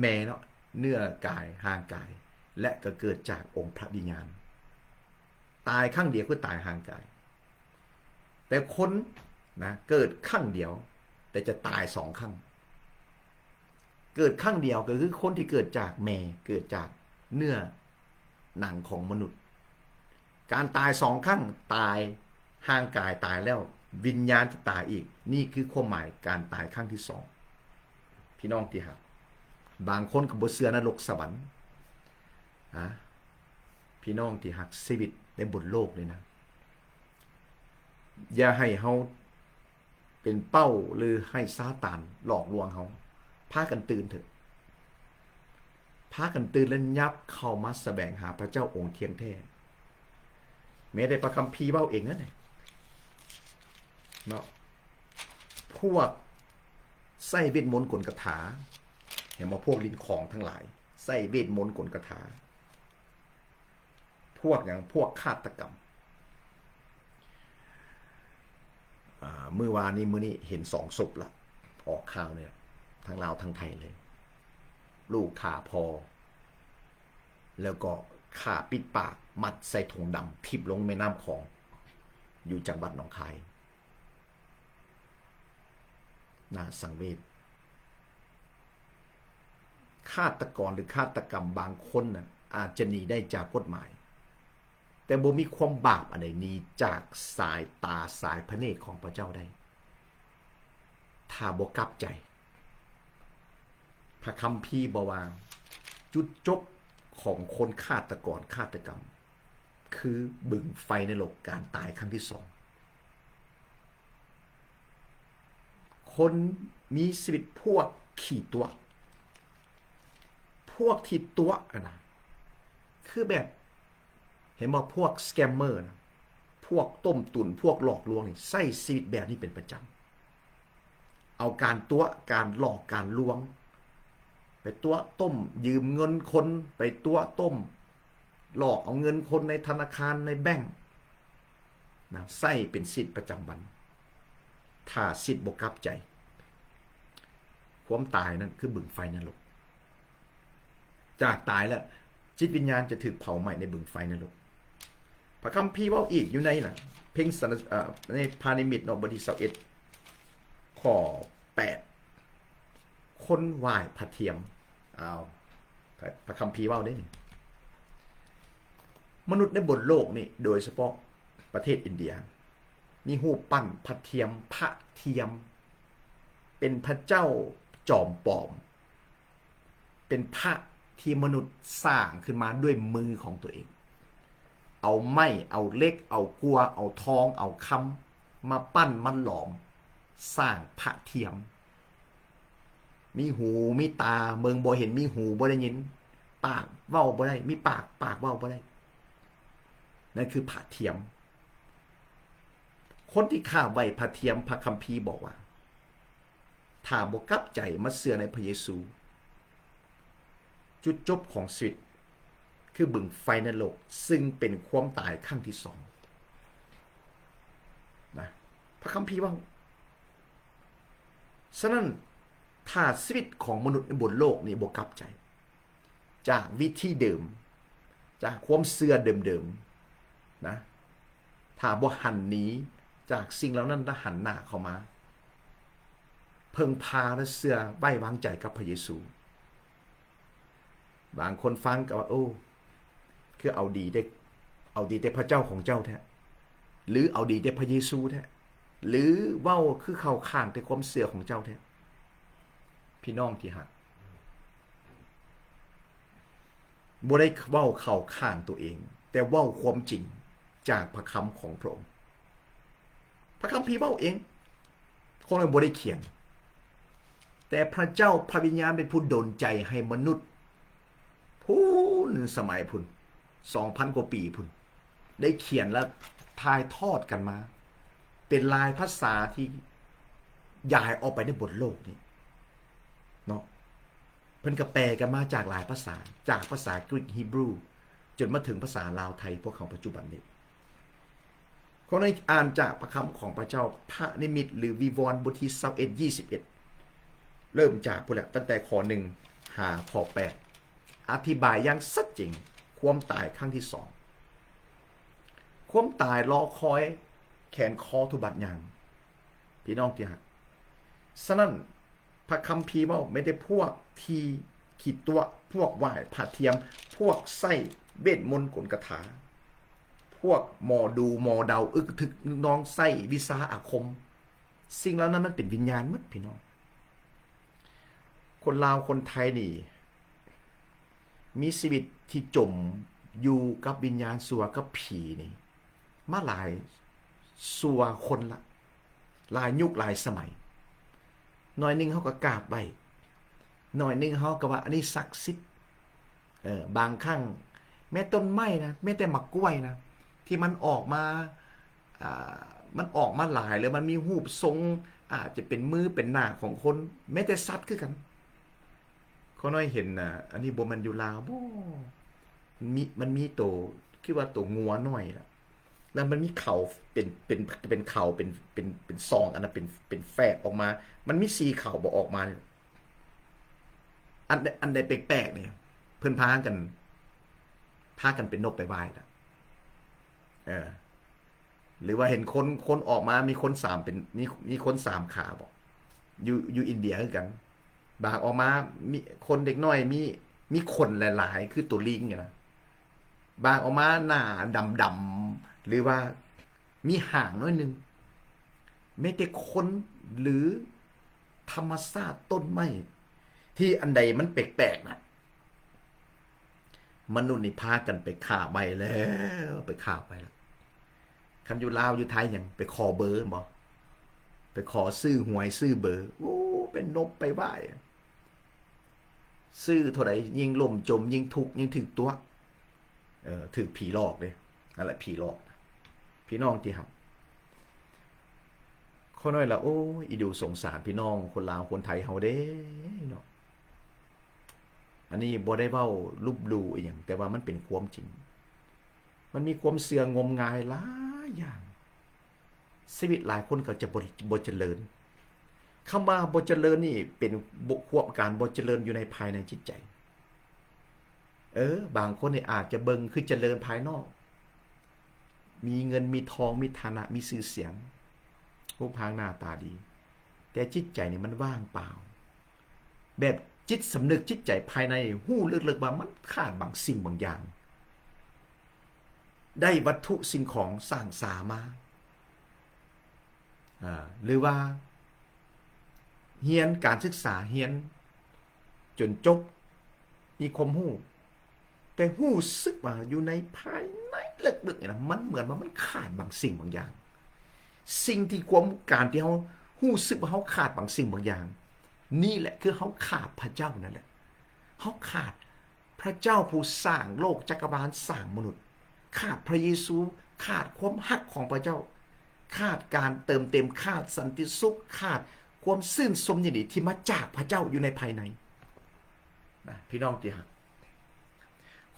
ແມ່ເນາະ, ເນື້ອກາຍ, ຮ່າງກາຍ, ແລະ ກໍເກີດຈາກອົງພະວິນຍານ. ຕາຍຄັ້ງດຽວຄືຕາຍຮ່າງກາຍ. ແຕ່ຄົນນະ ເກີດຄັ້ງດຽວ ແຕ່ຈະຕາຍສອງຄັ້ງ. ເກີດຄັ້ງດຽວກໍຄືຄົນທີ່ເກີດຈາກແມ່, ເກີດຈາກເນື້ອໜັງຂອງມະນຸດ. ການຕາຍສອງຄັ້ງ, ຕາຍ, ຮ່າງກາຍຕາຍແລ້ວ, ວິນຍານຈະຕາຍອີກ. ນີ້ຄືຄວາມໝາຍການຕາຍຄັ້ງທີສອງ. ພີ່ນ້ອງທີ່ຮັກ, ບາງຄົນກໍບໍ່ເຊື່ອນະລົກສະຫວັນ. ອາ, ພີ່ນ້ອງທີ່ຮັກ, ຊີວິດໃນບົນໂລກນີ້ນະ, ຢ່າໃຫ້ເຮົາເປັນເປົ້າ ຫຼື ໃຫ້ຊາຕານຫຼອກລວງເຮົາ. ພາກັນຕື່ນເຖາະ. ພາກັນຕື່ນ ແລະ ຫຍັບເຂົ້າມາສະແຫວງຫາພະເຈົ້າອົງທ່ຽງແທ້. ແມ້ແຕ່ພະຄຳພີເວົ້າເອງນັ້ນແຫຼະເນາະ, ພວກໃຊ້ເວດມົນກົນຄາຖາ, ເຫັນບໍ່? ພວກຫຼິ້ນຂອງທັງຫຼາຍ ໃຊ້ເວດມົນກົນຄາຖາ. ພວກຫຍັງ? ພວກຄາດຕະກຳ. ອາ, ມື້ວານນີ້, ມື້ນີ້ເຫັນສອງສົບລະ, ອອກຂ່າວນີ້ລະ, ທັງລາວທັງໄທເລີຍ. ລູກຂ້າພໍ່, ແລ້ວກໍຂ້າປິດປາກ, ມັດໃສ່ຖົງດຳ, ຖິ້ມລົງແມ່ນ້ຳຂອງ, ຢູ່ຈັງຫວັດໜອງຄາຍ. ໜ້າສັງເວດ. ຄາດຕະກອນ ຫຼື ຄາດຕະກຳບາງຄົນນະ ອາດຈະໜີໄດ້ຈາກກົດໝາຍ, ແຕ່ບໍ່ມີຄວາມບາບອັນໃດໜີຈາກສາຍຕາສາຍພະເນດຂອງພະເຈົ້າໄດ້, ຖ້າບໍ່ກັບໃຈ. ພະຄຳພີບອກວ່າ ຈຸດຈົບຂອງຄົນຄາດຕະກອນຄາດຕະກຳ ຄືບຶງໄຟນະລົກ, ການຕາຍຄັ້ງທີສອງ. ຄົນມີຊີວິດພວກຂີ້ຕົວະ, ພວກທີ່ຕົວະຫັ້ນນະ, ຄືແບບ ເຫັນບໍ່? ພວກສະແກມເມີນະ, ພວກຕົ້ມຕຸ໋ນ, ພວກຫຼອກລວງນີ້ ໃຊ້ຊີວິດແບບນີ້ເປັນປະຈຳ. ເອົາການຕົວະ, ການຫຼອກ, ການລວງ, ໄປຕົວະຕົ້ມຢືມເງິນຄົນ, ໄປຕົວະຕົ້ມຫຼອກເອົາເງິນຄົນໃນທະນາຄານ, ໃນແບັ້ງນະ, ໃຊ້ເປັນຊີວິດປະຈຳວັນ. ຖ້າຊີວິດບໍ່ກັບໃຈ, ຄວາມຕາຍນັ້ນຄືບຶງໄຟນະລົກ. ຈາກຕາຍແລ້ວ, ຈິດວິນຍານຈະຖືກເຜົາໄໝ້ໃນບຶງໄຟນະລົກ. ພະຄຳພີເວົ້າອີກຢູ່ໃນນະ, ເພັງສັນ, ເອີ, ໃນພານິມິດເນາະ, ບົດທີຊາວເອັດ, ໂຄ ຂໍ້ແປດ ຄົນໄຫວ້ພະທຽມ. ອ້າວ ພະ ພະຄຳພີເວົ້າເດ້ນີ້. ມະນຸດໃນບົນໂລກນີ້ ໂດຍສະເພາະປະເທດອິນເດຍ ມີຮູບປັ້ນພະທຽມ, ພະທຽມ ເປັນພະເຈົ້າຈອມປອມ. ເປັນພະທີ່ມະນຸດສ້າງຂຶ້ນມາດ້ວຍມືຂອງຕົວເອງ. ເອົາໄມ້, ເອົາເຫຼັກ, ເອົາກົວ, ເອົາທອງ, ເອົາຄຳມາປັ້ນ, ມາຫຼອມ, ສ້າງພະທຽມ. ມີຫູ, ມີຕາ, ເບິ່ງບໍ່ເຫັນ, ມີຫູ, ບໍ່ໄດ້ຍິນ, ປາກ, ເວົ້າບໍ່ໄດ້, ມີປາກ, ປາກເວົ້າບໍ່ໄດ້. ນັ້ນຄືພະທຽມ. ຄົນທີ່ຂາບໄຫວ້ພະທຽມ, ພະຄຳພີບອກວ່າ ຖ້າບໍ່ກັບໃຈມາເຊື່ອໃນພະເຢຊູ, ຈຸດຈົບຂອງຊີວິດຄືບຶງໄຟນະລົກ, ຊຶ່ງເປັນຄວາມຕາຍຄັ້ງທີສອງນະ, ພະຄຳພີເວົ້າ. ສະນັ້ນ, ຖ້າຊີວິດຂອງມະນຸດໃນບົນໂລກນີ້ບໍ່ກັບໃຈ ຈາກວິທີເດີມ, ຈາກຄວາມເຊື່ອເດີມໆ ນະ, ຖ້າບໍ່ຫັນໜີຈາກສິ່ງເຫຼົ່ານັ້ນ ແລະ ຫັນໜ້າເຂົ້າມາເພິ່ງພາ ແລະ ເຊື່ອໄວ້ວາງໃຈກັບພະເຢຊູ, ບາງຄົນຟັງກໍວ່າ, ໂອ້, ຄືເອົາດີແຕ່, ເອົາດີແຕ່ພະເຈົ້າຂອງເຈົ້າແທ້, ຫຼື ເອົາດີແຕ່ພະເຢຊູແທ້, ຫຼື ເວົ້າຄືເຂົ້າຂ້າງແຕ່ຄວາມເຊື່ອຂອງເຈົ້າແທ້. ພີ່ນ້ອງທີ່ຮັກ, ບໍ່ໄດ້ເວົ້າເຂົ້າຂ້າງຕົວເອງ, ແຕ່ເວົ້າຄວາມຈິງຈາກພະຄຳຂອງພະອົງ. ພະຄຳພີເວົ້າເອງ, ຄົນນັ້ນບໍ່ໄດ້ຂຽນ, ແຕ່ພະເຈົ້າພະວິນຍານເປັນຜູ້ດົນໃຈໃຫ້ມະນຸດ ພຸ້ນ, ສະໄໝພຸ້ນ, ສອງພັນກວ່າປີພຸ້ນ, ໄດ້ຂຽນ ແລະ ຖ່າຍທອດກັນມາ ເປັນລາຍພາສາທີ່ຢາຍອອກໄປໃນບົນໂລກນີ້ເນາະ. ເພິ່ນກໍແປກັນມາຈາກຫຼາຍພາສາ, ຈາກພາສາກຣີກ, ຮີບຣູ, ຈົນມາເຖິງພາສາລາວໄທພວກເຮົາປັດຈຸບັນນີ້. ຂໍໃຫ້ອ່ານຈາກພະຄຳຂອງພະເຈົ້າ, ພະນິມິດ ຫຼື ວິວອນ ບົດທີຊາວເອັດ ຍີ່ສິບເອັດ, ເລີ່ມຈາກພຸ້ນແຫຼະ, ຕັ້ງແຕ່ຂໍ້ໜຶ່ງຫາຂໍ້ແປດ, ອະທິບາຍຢ່າງຊັດເຈນ ຄວາມຕາຍຄັ້ງທີສອງ. ຄວາມຕາຍລໍຄອຍແຂນຄໍທຸບາດຍ່າງ, ພີ່ນ້ອງທີ່ຮັກ. ສະນັ້ນ, ພະຄຳພີເວົ້າ, ແມ່ນແຕ່ພວກທີ່ຂີ້ຕົວະ, ພວກໄຫວ້ພະທຽມ, ພວກໃຊ້ເວດມົນກົນຄາຖາ, ພວກໝໍດູໝໍເດົາ, ອຶກທຶກນຶກນອງ, ໃຊ້ວິຊາອາຄົມ, ສິ່ງເຫຼົ່ານັ້ນມັນເປັນວິນຍານໝົດ, ພີ່ນ້ອງ. ຄົນລາວຄົນໄທນີ້ ມີຊີວິດທີ່ຈົມຢູ່ກັບວິນຍານຊົ່ວ, ກັບຜີນີ້ ມາຫຼາຍຊົ່ວຄົນລະ, ຫຼາຍຍຸກຫຼາຍສະໄໝ. ໜ້ອຍໜຶ່ງເຮົາກໍກາບໄຫວ້, ໜ້ອຍໜຶ່ງເຮົາກໍວ່າອັນນີ້ສັກສິດ. ເອີ, ບາງຄັ້ງແມ້ຕົ້ນໄມ້ນະ, ແມ້ແຕ່ໝາກກ້ວຍນະ, ທີ່ມັນອອກມາ, ອ່າ, ມັນອອກມາຫຼາຍ ຫຼື ມັນມີຮູບຊົງ, ອາດຈະເປັນມືເປັນໜ້າຂອງຄົນ, ແມ້ແຕ່ສັດຄືກັນ. ຂ້ານ້ອຍເຫັນນະ, ອັນນີ້ບໍ່ແມ່ນຢູ່ລາວບໍ? ມັນມີ, ມັນມີໂຕ, ຄືວ່າໂຕງົວນ້ອຍລະ, ແລ້ວມັນມີເຂົາເປັນ, ເປັນ, ເປັນເຂົາ, ເປັນ, ເປັນ, ເປັນສອງອັນນະ, ເປັນ, ເປັນແຝດອອກມາ, ມັນມີສີ່ເຂົາບໍ ອອກມາ. ອັນ, ອັນໃດແປກໆນີ້ ເພິ່ນພາກັນ, ພາກັນເປັນນົກໄປໄຫວ້ລະ. ເອີ. ຫຼືວ່າເຫັນຄົນ, ຄົນອອກມາມີຄົນສາມເປັນ, ມີ, ມີຄົນສາມຂາບໍ? ຢູ່, ຢູ່ອິນເດຍຄືກັນ. ບາງອອກມາມີຄົນເດັກນ້ອຍ, ມີ, ມີຂົນຫຼາຍໆ ຄືໂຕລີງນີ້ນະ. ບາງອອກມາໜ້າດຳໆ ຫຼືວ່າມີຫາງໜ້ອຍໜຶ່ງ. ແມ້ແຕ່ຄົນ ຫຼື ທຳມະຊາດ, ຕົ້ນໄມ້, ທີ່ອັນໃດມັນແປກໆນະ, ມະນຸດນີ້ພາກັນໄປຄາບໄວ້ແລ້ວ, ໄປຄາບໄວ້ແລ້ວ. ຄັນຢູ່ລາວຢູ່ໄທຫຍັງ ໄປຂໍເບີບໍ? ໄປຂໍຊື້ຫວຍຊື້ເບີ. ໂອ້ ເປັນນົກໄປໄຫວ້. ຊື້ເທົ່າໃດຍິ່ງລົ້ມຈົມ, ຍິ່ງທຸກ, ຍິ່ງຖືກຕົວະ. ເອີ, ຖືກຜີຫຼອກເດ້. ນັ້ນແຫຼະ ຜີຫຼອກ. ພີ່ນ້ອງທີ່ຮັກ, ຂ້ານ້ອຍລະ, ໂອ້ຍ, ອີດູສົງສານພີ່ນ້ອງຄົນລາວຄົນໄທເຮົາເດ້ເນາະ. ອັນນີ້ບໍ່ໄດ້ເວົ້າລົບຫຼູ່ອີ່ຫຍັງ, ແຕ່ວ່າມັນເປັນຄວາມຈິງ. ມັນມີຄວາມເຊື່ອງົມງາຍຫຼາຍຢ່າງ. ຊີວິດຫຼາຍຄົນກໍຈະບໍ່, ບໍ່ຈະເລີນ. ຄຳວ່າບໍ່ຈະເລີນນີ້ເປັນ, ບໍ່, ຄວາມ, ການບໍ່ຈະເລີນຢູ່ໃນພາຍໃນຈິດໃຈ. ເອີ, ບາງຄົນນີ້ອາດຈະເບິ່ງຄືຈະເລີນພາຍນອກ, ມີເງິນ, ມີທອງ, ມີຖານະ, ມີຊື່ສຽງ, ຮູບຮ່າງໜ້າຕາດີ. ແຕ່ຈິດໃຈນີ້ມັນວ່າງເປົ່າ. ແບບຈິດສຳນຶກ, ຈິດໃຈພາຍໃນຮູ້ເລິກໆວ່າມັນຂາດບາງສິ່ງບາງຢ່າງ, ໄດ້ວັດຖຸສິ່ງຂອງສ້າງສາມາ ອາ ຫຼືວ່າຮຽນການສຶກສາ, ຮຽນຈົນຈົບ, ມີຄວາມຮູ້, ແຕ່ຮູ້ສຶກວ່າຢູ່ໃນພາຍໃນເລິກໆນີ້ນະ ມັນເໝືອນວ່າມັນຂາດບາງສິ່ງບາງຢ່າງ. ສິ່ງທີ່ຄວາມ, ການທີ່ເຮົາຮູ້ສຶກວ່າເຮົາຂາດບາງສິ່ງບາງຢ່າງ, ນີ້ແຫຼະຄືເຮົາຂາດພະເຈົ້ານັ້ນແຫຼະ. ເຮົາຂາດພະເຈົ້າຜູ້ສ້າງໂລກຈັກກະວານ, ສ້າງມະນຸດ, ຂາດພະເຢຊູ, ຂາດຄວາມຮັກຂອງພະເຈົ້າ, ຂາດການເຕີມເຕັມ, ຂາດສັນຕິສຸກ, ຂາດຄວາມຊື່ນຊົມຍິນດີທີ່ມາຈາກພະເຈົ້າຢູ່ໃນພາຍໃນນະ ພີ່ນ້ອງທີ່ຮັກ.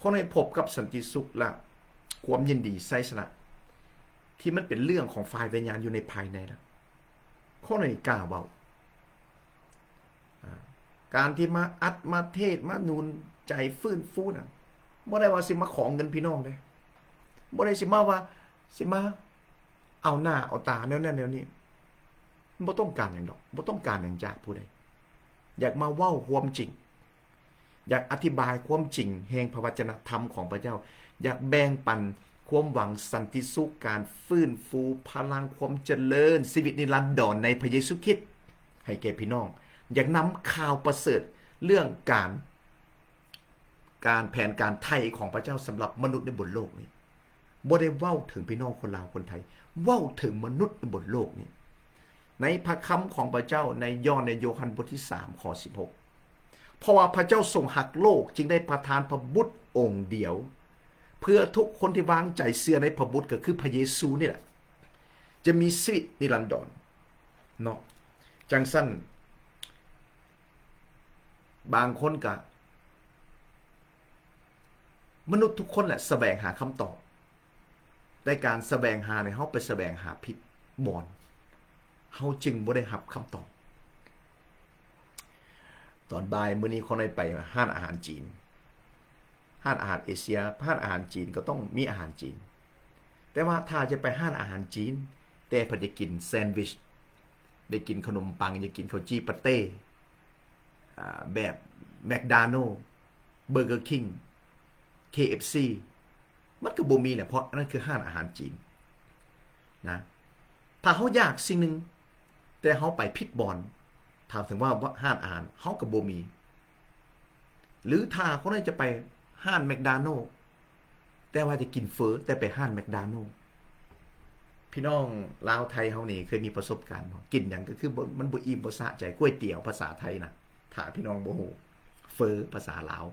ຂໍໃຫ້ພົບກັບສັນຕິສຸກ ແລະ ຄວາມຍິນດີໄຊຊະນະ ທີ່ມັນເປັນເລື່ອງຂອງຝ່າຍວິນຍານຢູ່ໃນພາຍໃນລະ ຂໍໃຫ້ກ້າເວົ້າ. ອາ ການທີ່ມາອັດ ມາເທດ ມາໜູນໃຈຟື້ນຟູນະ ບໍ່ໄດ້ວ່າຊິມາຂໍເງິນພີ່ນ້ອງເດ້, ບໍ່ໄດ້ຊິມາວ່າ ຊິມາເອົາໜ້າເອົາຕາແນວນັ້ນແນວນີ້, ບໍ່ຕ້ອງການຫຍັງດອກ, ບໍ່ຕ້ອງການຫຍັງຈາກຜູ້ໃດ. ຢາກມາເວົ້າຄວາມຈິງ, ຢາກອະທິບາຍຄວາມຈິງແຫ່ງພະວະຈະນະທຳຂອງພະເຈົ້າ, ຢາກແບ່ງປັນຄວາມຫວັງ, ສັນຕິສຸກ, ການຟື້ນຟູພະລັງ, ຄວາມຈະເລີນ, ຊີວິດນິລັນດອນໃນພະເຢຊູຄຣິດໃຫ້ແກ່ພີ່ນ້ອງ, ຢາກນຳຂ່າວປະເສີດເລື່ອງການ, ການແຜນການໄຖ່ຂອງພະເຈົ້າສຳລັບມະນຸດໃນບົນໂລກນີ້. ບໍ່ໄດ້ເວົ້າເຖິງພີ່ນ້ອງຄົນລາວຄົນໄທ, ເວົ້າເຖິງມະນຸດໃນບົນໂລກນີ້. ໃນພະຄຳຂອງພະເຈົ້າໃນ ຍ້ອນໃນໂຍຮັນບົດທີສາມ ຂໍ້ສິບຫົກ ເພາະວ່າພະເຈົ້າຊົງຮັກໂລກ, ຈຶ່ງໄດ້ປະທານພະບຸດອົງດຽວ, ເພື່ອທຸກຄົນທີ່ວາງໃຈເຊື່ອໃນພະບຸດ, ກໍຄືພະເຢຊູນີ້ແຫຼະ, ຈະມີຊີວິດນິລັນດອນເນາະ. ຈັ່ງຊັ້ນ ບາງຄົນກະ, ມະນຸດທຸກຄົນແຫຼະສະແຫວງຫາຄຳຕອບ, ແຕ່ການສະແຫວງຫານີ້ ເຮົາໄປສະແຫວງຫາຜິດບ່ອນ, ເຮົາຈຶ່ງບໍ່ໄດ້ຮັບຄຳຕອບ. ຕອນບ່າຍມື້ນີ້ ຂ້ອຍໄດ້ໄປຮ້ານອາຫານຈີນ, ຮ້ານອາຫານເອເຊຍ, ຮ້ານອາຫານຈີນກໍຕ້ອງມີອາຫານຈີນ. ແຕ່ວ່າຖ້າຈະໄປຮ້ານອາຫານຈີນ ແຕ່ເພິ່ນຈະກິນແຊນວິດ, ໄດ້ກິນຂະໜົມປັງ, ຈະກິນເຂົ້າຈີ່ປາເຕ້ ອາ ແບບແມັກດາໂນ, ເບີເກີຄິງ, ເຄເອັຟຊີ ມັນກໍບໍ່ມີແຫຼະ, ເພາະອັນນັ້ນຄືຮ້ານອາຫານຈີນນະ. ຖ້າເຮົາຢາກສິ່ງໜຶ່ງ ແຕ່ເຮົາໄປຜິດບ່ອນ, ຖ້າເຖິງວ່າຮ້ານອາຫານເຮົາກໍບໍ່ມີ. ຫຼືຖ້າຄົນໃດຈະໄປຮ້ານແມັກດາໂນ ແຕ່ວ່າຈະກິນເຝີ ແຕ່ໄປຮ້ານແມັກດາໂນ. ພີ່ນ້ອງລາວໄທເຮົານີ້ເຄີຍມີປະສົບການບໍ່? ກິນຫຍັງກໍຄືບໍ່, ມັນບໍ່ອີ່ມບໍ່ສະໃຈ. ກ໋ວຍຕຽວພາສາໄທນະ, ຖ້າພີ່ນ້ອງບໍ່ຮູ້, ເຝີພາສາລາວ.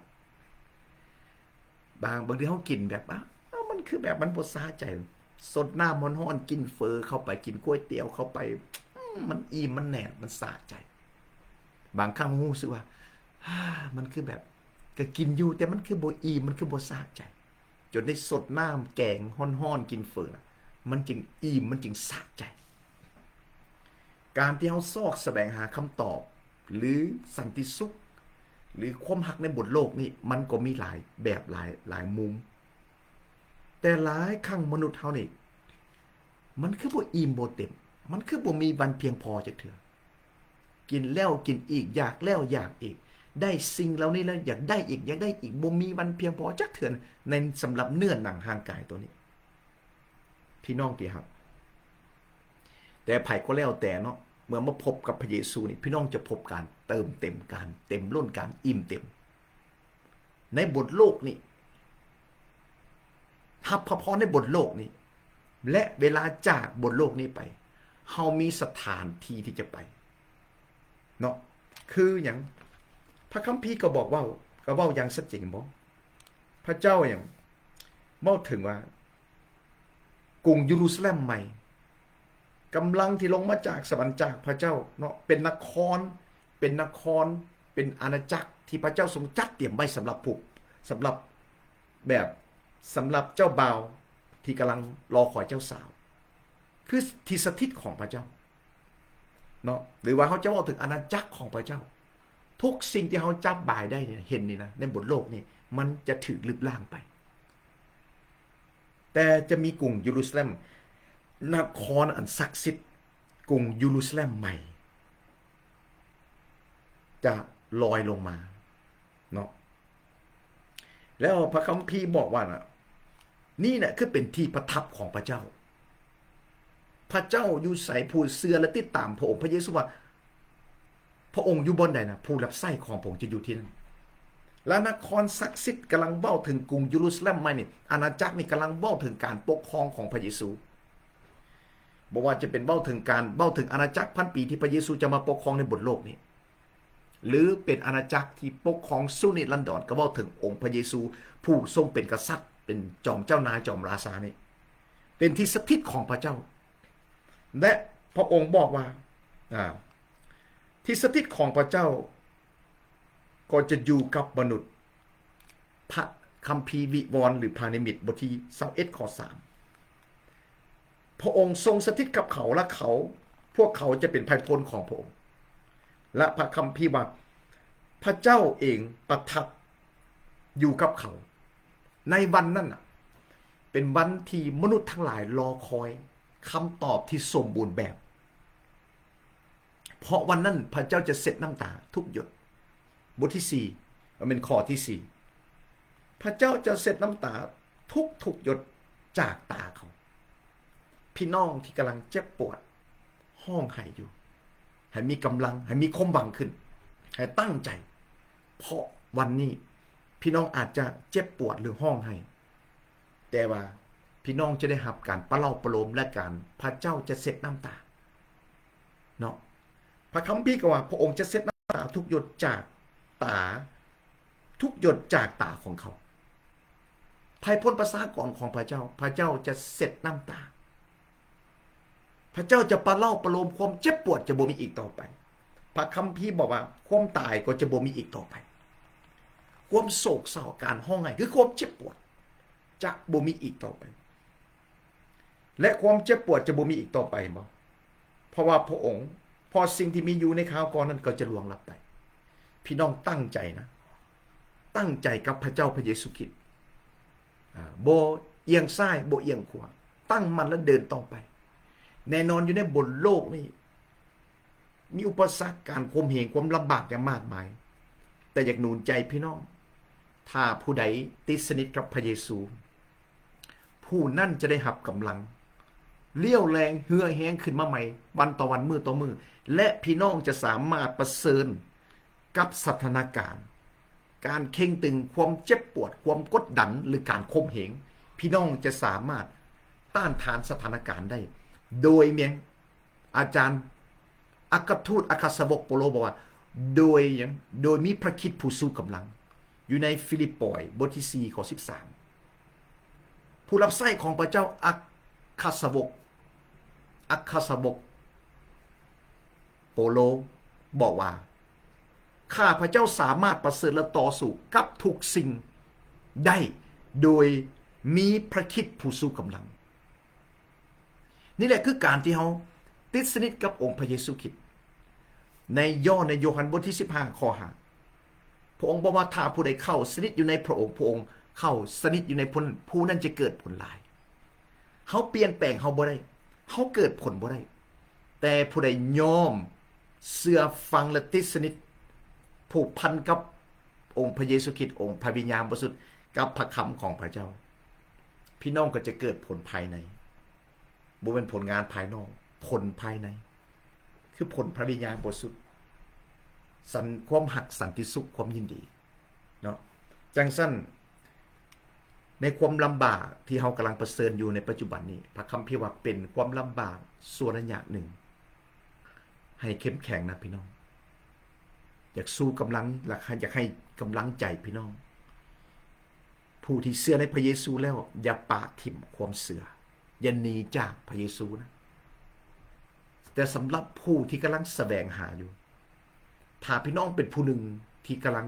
ບາງ, ບາງທີເຮົາກິນແບບ, ອ້າວ, ມັນຄືແບບມັນບໍ່ສະໃຈ, ສົດນ້ຳຮ້ອນໆ ກິນເຝີເຂົ້າໄປ, ກິນກ໋ວຍຕຽວເຂົ້າໄປ, ອືມ, ມັນອີ່ມ, ມັນແໜ້ນ, ມັນສະໃຈ. ບາງຄັ້ງເຮົາຮູ້ສຶກວ່າ, ອາ, ມັນຄືແບບ, ກໍກິນຢູ່, ແຕ່ມັນຄືບໍ່ອີ່ມ, ມັນຄືບໍ່ສະໃຈ. ຈົນໄດ້ສົດນ້ຳແກງຮ້ອນໆ ກິນເຝີນະ, ມັນຈຶ່ງອີ່ມ, ມັນຈຶ່ງສະໃຈ. ການທີ່ເຮົາຊອກສະແຫວງຫາຄຳຕອບ ຫຼື ສັນຕິສຸກ ຫຼື ຄວາມຮັກໃນບົນໂລກນີ້ ມັນກໍມີຫຼາຍແບບ, ຫຼາຍ, ຫຼາຍມຸມ. ແຕ່ຫຼາຍຄັ້ງມະນຸດເຮົານີ້ ມັນຄືບໍ່ອີ່ມບໍ່ເຕັມ, ມັນຄືບໍ່ມີວັນພຽງພໍຈັກເທື່ອ. ກິນແລ້ວກິນອີກ, ຢາກແລ້ວຢາກອີກ, ໄດ້ສິ່ງເຫຼົ່ານີ້ແລ້ວຢາກໄດ້ອີກ, ຢາກໄດ້ອີກ, ບໍ່ມີວັນພຽງພໍຈັກເທື່ອໃນ, ສຳລັບເນື້ອໜັງຮ່າງກາຍຕົວນີ້. ພີ່ນ້ອງທີ່ຮັກ, ແຕ່ໃຜກໍແລ້ວແຕ່ເນາະ, ເມື່ອມາພົບກັບພະເຢຊູນີ້, ພີ່ນ້ອງຈະພົບການເຕີມເຕັມ, ການເຕັມລົ້ນ, ການອີ່ມເຕັມໃນບົນໂລກນີ້, ຮັບພະພອນໃນບົນໂລກນີ້ ແລະ ເວລາຈາກບົນໂລກນີ້ໄປ, ເຮົາມີສະຖານທີ່ທີ່ຈະໄປເນາະ. ຄືຫຍັງ? ພະຄຳພີກໍບອກເວົ້າ, ກໍເວົ້າຢ່າງຊັດເຈນບໍ່? ພະເຈົ້າຫຍັງ? ເວົ້າເຖິງວ່າ ກຸງເຢຣູຊາແລັມໃໝ່ ກຳລັງທີ່ລົງມາຈາກສະຫວັນຈາກພະເຈົ້າເນາະ, ເປັນນະຄອນ, ເປັນນະຄອນ, ເປັນອານາຈັກທີ່ພະເຈົ້າຊົງຈັດຕຽມໄວ້ສຳລັບຜູ້, ສຳລັບແບບ, ສຳລັບເຈົ້າບ່າວທີ່ກຳລັງລໍຄອຍເຈົ້າສາວ, ຄືທີ່ສະຖິດຂອງພະເຈົ້າເນາະ, ຫຼືວ່າເຮົາຈະເວົ້າເຖິງອານາຈັກຂອງພະເຈົ້າ. ທຸກສິ່ງທີ່ເຮົາຈັບບາຍໄດ້ນີ້, ເຫັນນີ້ນະ, ໃນບົນໂລກນີ້, ມັນຈະຖືກລຶບລ້າງໄປ. ແຕ່ຈະມີກຸງເຢຣູຊາແລັມ, ນະຄອນອັນສັກສິດ, ກຸງເຢຣູຊາແລັມໃໝ່, ຈະລອຍລົງມາເນາະ. ແລ້ວພະຄຳພີບອກວ່ານະ ນີ້ແຫຼະຄືເປັນທີ່ປະທັບຂອງພະເຈົ້າ. ພະເຈົ້າຢູ່ໃສ? ຜູ້ເຊື່ອ ແລະ ຕິດຕາມພະອົງ. ພະເຢຊູວ່າ ພະອົງຢູ່ບ່ອນໃດນະ? ຜູ້ຮັບໃຊ້ຂອງພະອົງຈະຢູ່ທີ່ນັ້ນ. ແລະ ນະຄອນສັກສິດກຳລັງເວົ້າເຖິງກຸງເຢຣູຊາເລັມໃໝ່ນີ້, ອານາຈັກນີ້ກຳລັງເວົ້າເຖິງການປົກຄອງຂອງພະເຢຊູ. ບໍ່ວ່າຈະເປັນເວົ້າເຖິງການ ເວົ້າເຖິງອານາຈັກພັນປີທີ່ພະເຢຊູຈະມາປົກຄອງໃນບົນໂລກນີ້ ຫຼື ເປັນອານາຈັກທີ່ປົກຄອງສູ່ນິລັນດອນ, ກໍເວົ້າເຖິງອົງພະເຢຊູ ຜູ້ຊົງເປັນກະສັດ, ເປັນຈອມເຈົ້ານາຍ, ຈອມລາຊານີ້ ເປັນທີ່ສະຖິດຂອງພະເຈົ້າ. ແລະ ພະອົງບອກວ່າ ອາ ທີ່ສະຖິດຂອງພະເຈົ້າກໍຈະຢູ່ກັບມະນຸດ. ພະຄຳພີວິວອນ ຫຼື ພານິມິດ ບົດທີຊາວເອັດ ຂໍ້ສາມ ພະອົງຊົງສະຖິດກັບເຂົາ ແລະ ເຂົາ ພວກເຂົາຈະເປັນໄພພວກຂອງພະອົງ. ແລະ ພະຄຳພີວ່າ ພະເຈົ້າເອງປະທັບຢູ່ກັບເຂົາ. ໃນວັນນັ້ນນະ ເປັນວັນທີ່ມະນຸດທັງຫຼາຍລໍຄອຍ, ຄຳຕອບທີ່ສົມບູນແບບ. ເພາະວັນນັ້ນພະເຈົ້າຈະເຊັດນ້ຳຕາທຸກຫຍົດ. ບົດທີສີ່ ມັນເປັນຂໍ້ທີສີ່ ພະເຈົ້າຈະເຊັດນ້ຳຕາທຸກໆຫຍົດຈາກຕາເຂົາ. ພີ່ນ້ອງທີ່ກຳລັງເຈັບປວດ ຮ້ອງໄຫ້ຢູ່ ໃຫ້ມີກຳລັງ, ໃຫ້ມີຄວາມຫວັງຂຶ້ນ, ໃຫ້ຕັ້ງໃຈ, ເພາະວັນນີ້ພີ່ນ້ອງອາດຈະເຈັບປວດ ຫຼື ຮ້ອງໄຫ້, ແຕ່ວ່າພີ່ນ້ອງຈະໄດ້ຮັບການປະເລົາປະໂລມ ແລະ ການ ພະເຈົ້າຈະເຊັດນ້ຳຕາເນາະ. ພະຄຳພີກໍວ່າ ພະອົງຈະເຊັດນ້ຳຕາທຸກຫຍົດຈາກຕາ, ທຸກຫຍົດຈາກຕາຂອງເຂົາ. ໄພພົນປະຊາກອນຂອງພະເຈົ້າ, ພະເຈົ້າຈະເຊັດນ້ຳຕາ. ພະເຈົ້າຈະປະເລົາປະໂລມ, ຄວາມເຈັບປວດຈະບໍ່ມີອີກຕໍ່ໄປ. ພະຄຳພີບອກວ່າ ຄວາມຕາຍກໍຈະບໍ່ມີອີກຕໍ່ໄປ. ຄວາມໂສກເສົ້າ, ການຮ້ອງໄຫ້, ຄືຄວາມເຈັບປວດ ຈະບໍ່ມີອີກຕໍ່ໄປ. ແລະ ຄວາມເຈັບປວດຈະບໍ່ມີອີກຕໍ່ໄປບໍ? ເພາະວ່າພະອົງ, ເພາະສິ່ງທີ່ມີຢູ່ໃນຄາວກ່ອນນັ້ນກໍຈະລ່ວງລັບໄປ. ພີ່ນ້ອງຕັ້ງໃຈນະ, ຕັ້ງໃຈກັບພະເຈົ້າພະເຢຊູຄຣິດ. ອາ, ບໍ່ອຽງຊ້າຍ, ບໍ່ອຽງຂວາ, ຕັ້ງໝັ້ນ ແລະ ເດີນຕໍ່ໄປ. ແນ່ນອນຢູ່ໃນບົນໂລກນີ້ ມີອຸປະສັກ, ການຂົ່ມເຫງ, ຄວາມລຳບາກຢ່າງມາກມາຍ, ແຕ່ຢາກໜູນໃຈພີ່ນ້ອງ, ຖ້າຜູ້ໃດຕິດສະໜິດກັບພະເຢຊູ, ຜູ້ນັ້ນຈະໄດ້ຮັບກຳລັງ, ລຽວແຮງ, ເຫື່ອແຮງຂຶ້ນມາໃໝ່, ວັນຕໍ່ວັນ, ມື້ຕໍ່ມື້, ແລະ ພີ່ນ້ອງຈະສາມາດປະເຊີນກັບສະຖານະການ, ການເຄັ່ງຕຶງ, ຄວາມເຈັບປວດ, ຄວາມກົດດັນ ຫຼື ການຂົ່ມເຫງ. ພີ່ນ້ອງຈະສາມາດຕ້ານທານສະຖານະການໄດ້ ໂດຍແມ່ນ ອາຈານ ອັກຄະທູດ ອັກຄະສາວົກເປົາໂລບອກວ່າ ໂດຍຫຍັງ? ໂດຍມີພະຄຣິດຜູ້ຊູກຳລັງ. ຢູ່ໃນຟີລິບປອຍ ບົດທີສີ່ ຂໍ້ສິບສາມ ຜູ້ຮັບໃຊ້ຂອງພະເຈົ້າ ອັກຄະສາວົກ ອັກຄະສາວົກເປົາໂລບອກວ່າ ຂ້າພະເຈົ້າສາມາດປະເຊີນ ແລະ ຕໍ່ສູ້ກັບທຸກສິ່ງໄດ້ ໂດຍມີພະຄຣິດຜູ້ຊູກຳລັງ. ນີ້ແຫຼະຄືການທີ່ເຮົາຕິດສະໜິດກັບອົງພະເຢຊູຄຣິດ. ໃນ ຍ້ອນໃນໂຢຮັນບົດທີສິບຫ້າ ຂໍ້ຫ້າ ພະອົງບອກວ່າ ຖ້າຜູ້ໃດເຂົ້າສະໜິດຢູ່ໃນພະອົງ, ພະອົງເຂົ້າສະໜິດຢູ່ໃນຜູ້ນັ້ນ, ຜູ້ນັ້ນຈະເກີດຜົນຫຼາຍ. ເຮົາປ່ຽນແປງເຮົາບໍ່ໄດ້, ເຮົາເກີດຜົນບໍ່ໄດ້, ແຕ່ຜູ້ໃດຍອມເຊື່ອຟັງ ແລະ ຕິດສະໜິດ, ຜູກພັນກັບອົງພະເຢຊູຄຣິດ, ອົງພະວິນຍານບໍລິສຸດ, ກັບພະຄຳຂອງພະເຈົ້າ, ພີ່ນ້ອງກໍຈະເກີດຜົນພາຍໃນ. ບໍ່ແມ່ນຜົນງານພາຍນອກ, ຜົນພາຍໃນ ຄືຜົນພະວິນຍານບໍລິສຸດ, ສັນ, ຄວາມຮັກ, ສັນຕິສຸກ, ຄວາມຍິນດີເນາະ. ຈັ່ງຊັ້ນ ໃນຄວາມລຳບາກທີ່ເຮົາກຳລັງປະເຊີນຢູ່ໃນປັດຈຸບັນນີ້, ພະຄຳພີວ່າເປັນຄວາມລຳບາກຊົ່ວໄລຍະໜຶ່ງ, ໃຫ້ເຂັ້ມແຂງນະພີ່ນ້ອງ. ຢາກຊູກຳລັງ, ຢາກໃຫ້, ຢາກໃຫ້ກຳລັງໃຈພີ່ນ້ອງ. ຜູ້ທີ່ເຊື່ອໃນພະເຢຊູແລ້ວ ຢ່າປະຖິ້ມຄວາມເຊື່ອ, ຢ່າໜີຈາກພະເຢຊູນະ. ແຕ່ສຳລັບຜູ້ທີ່ກຳລັງສະແຫວງຫາຢູ່, ຖ້າພີ່ນ້ອງເປັນຜູ້ໜຶ່ງທີ່ກຳລັງ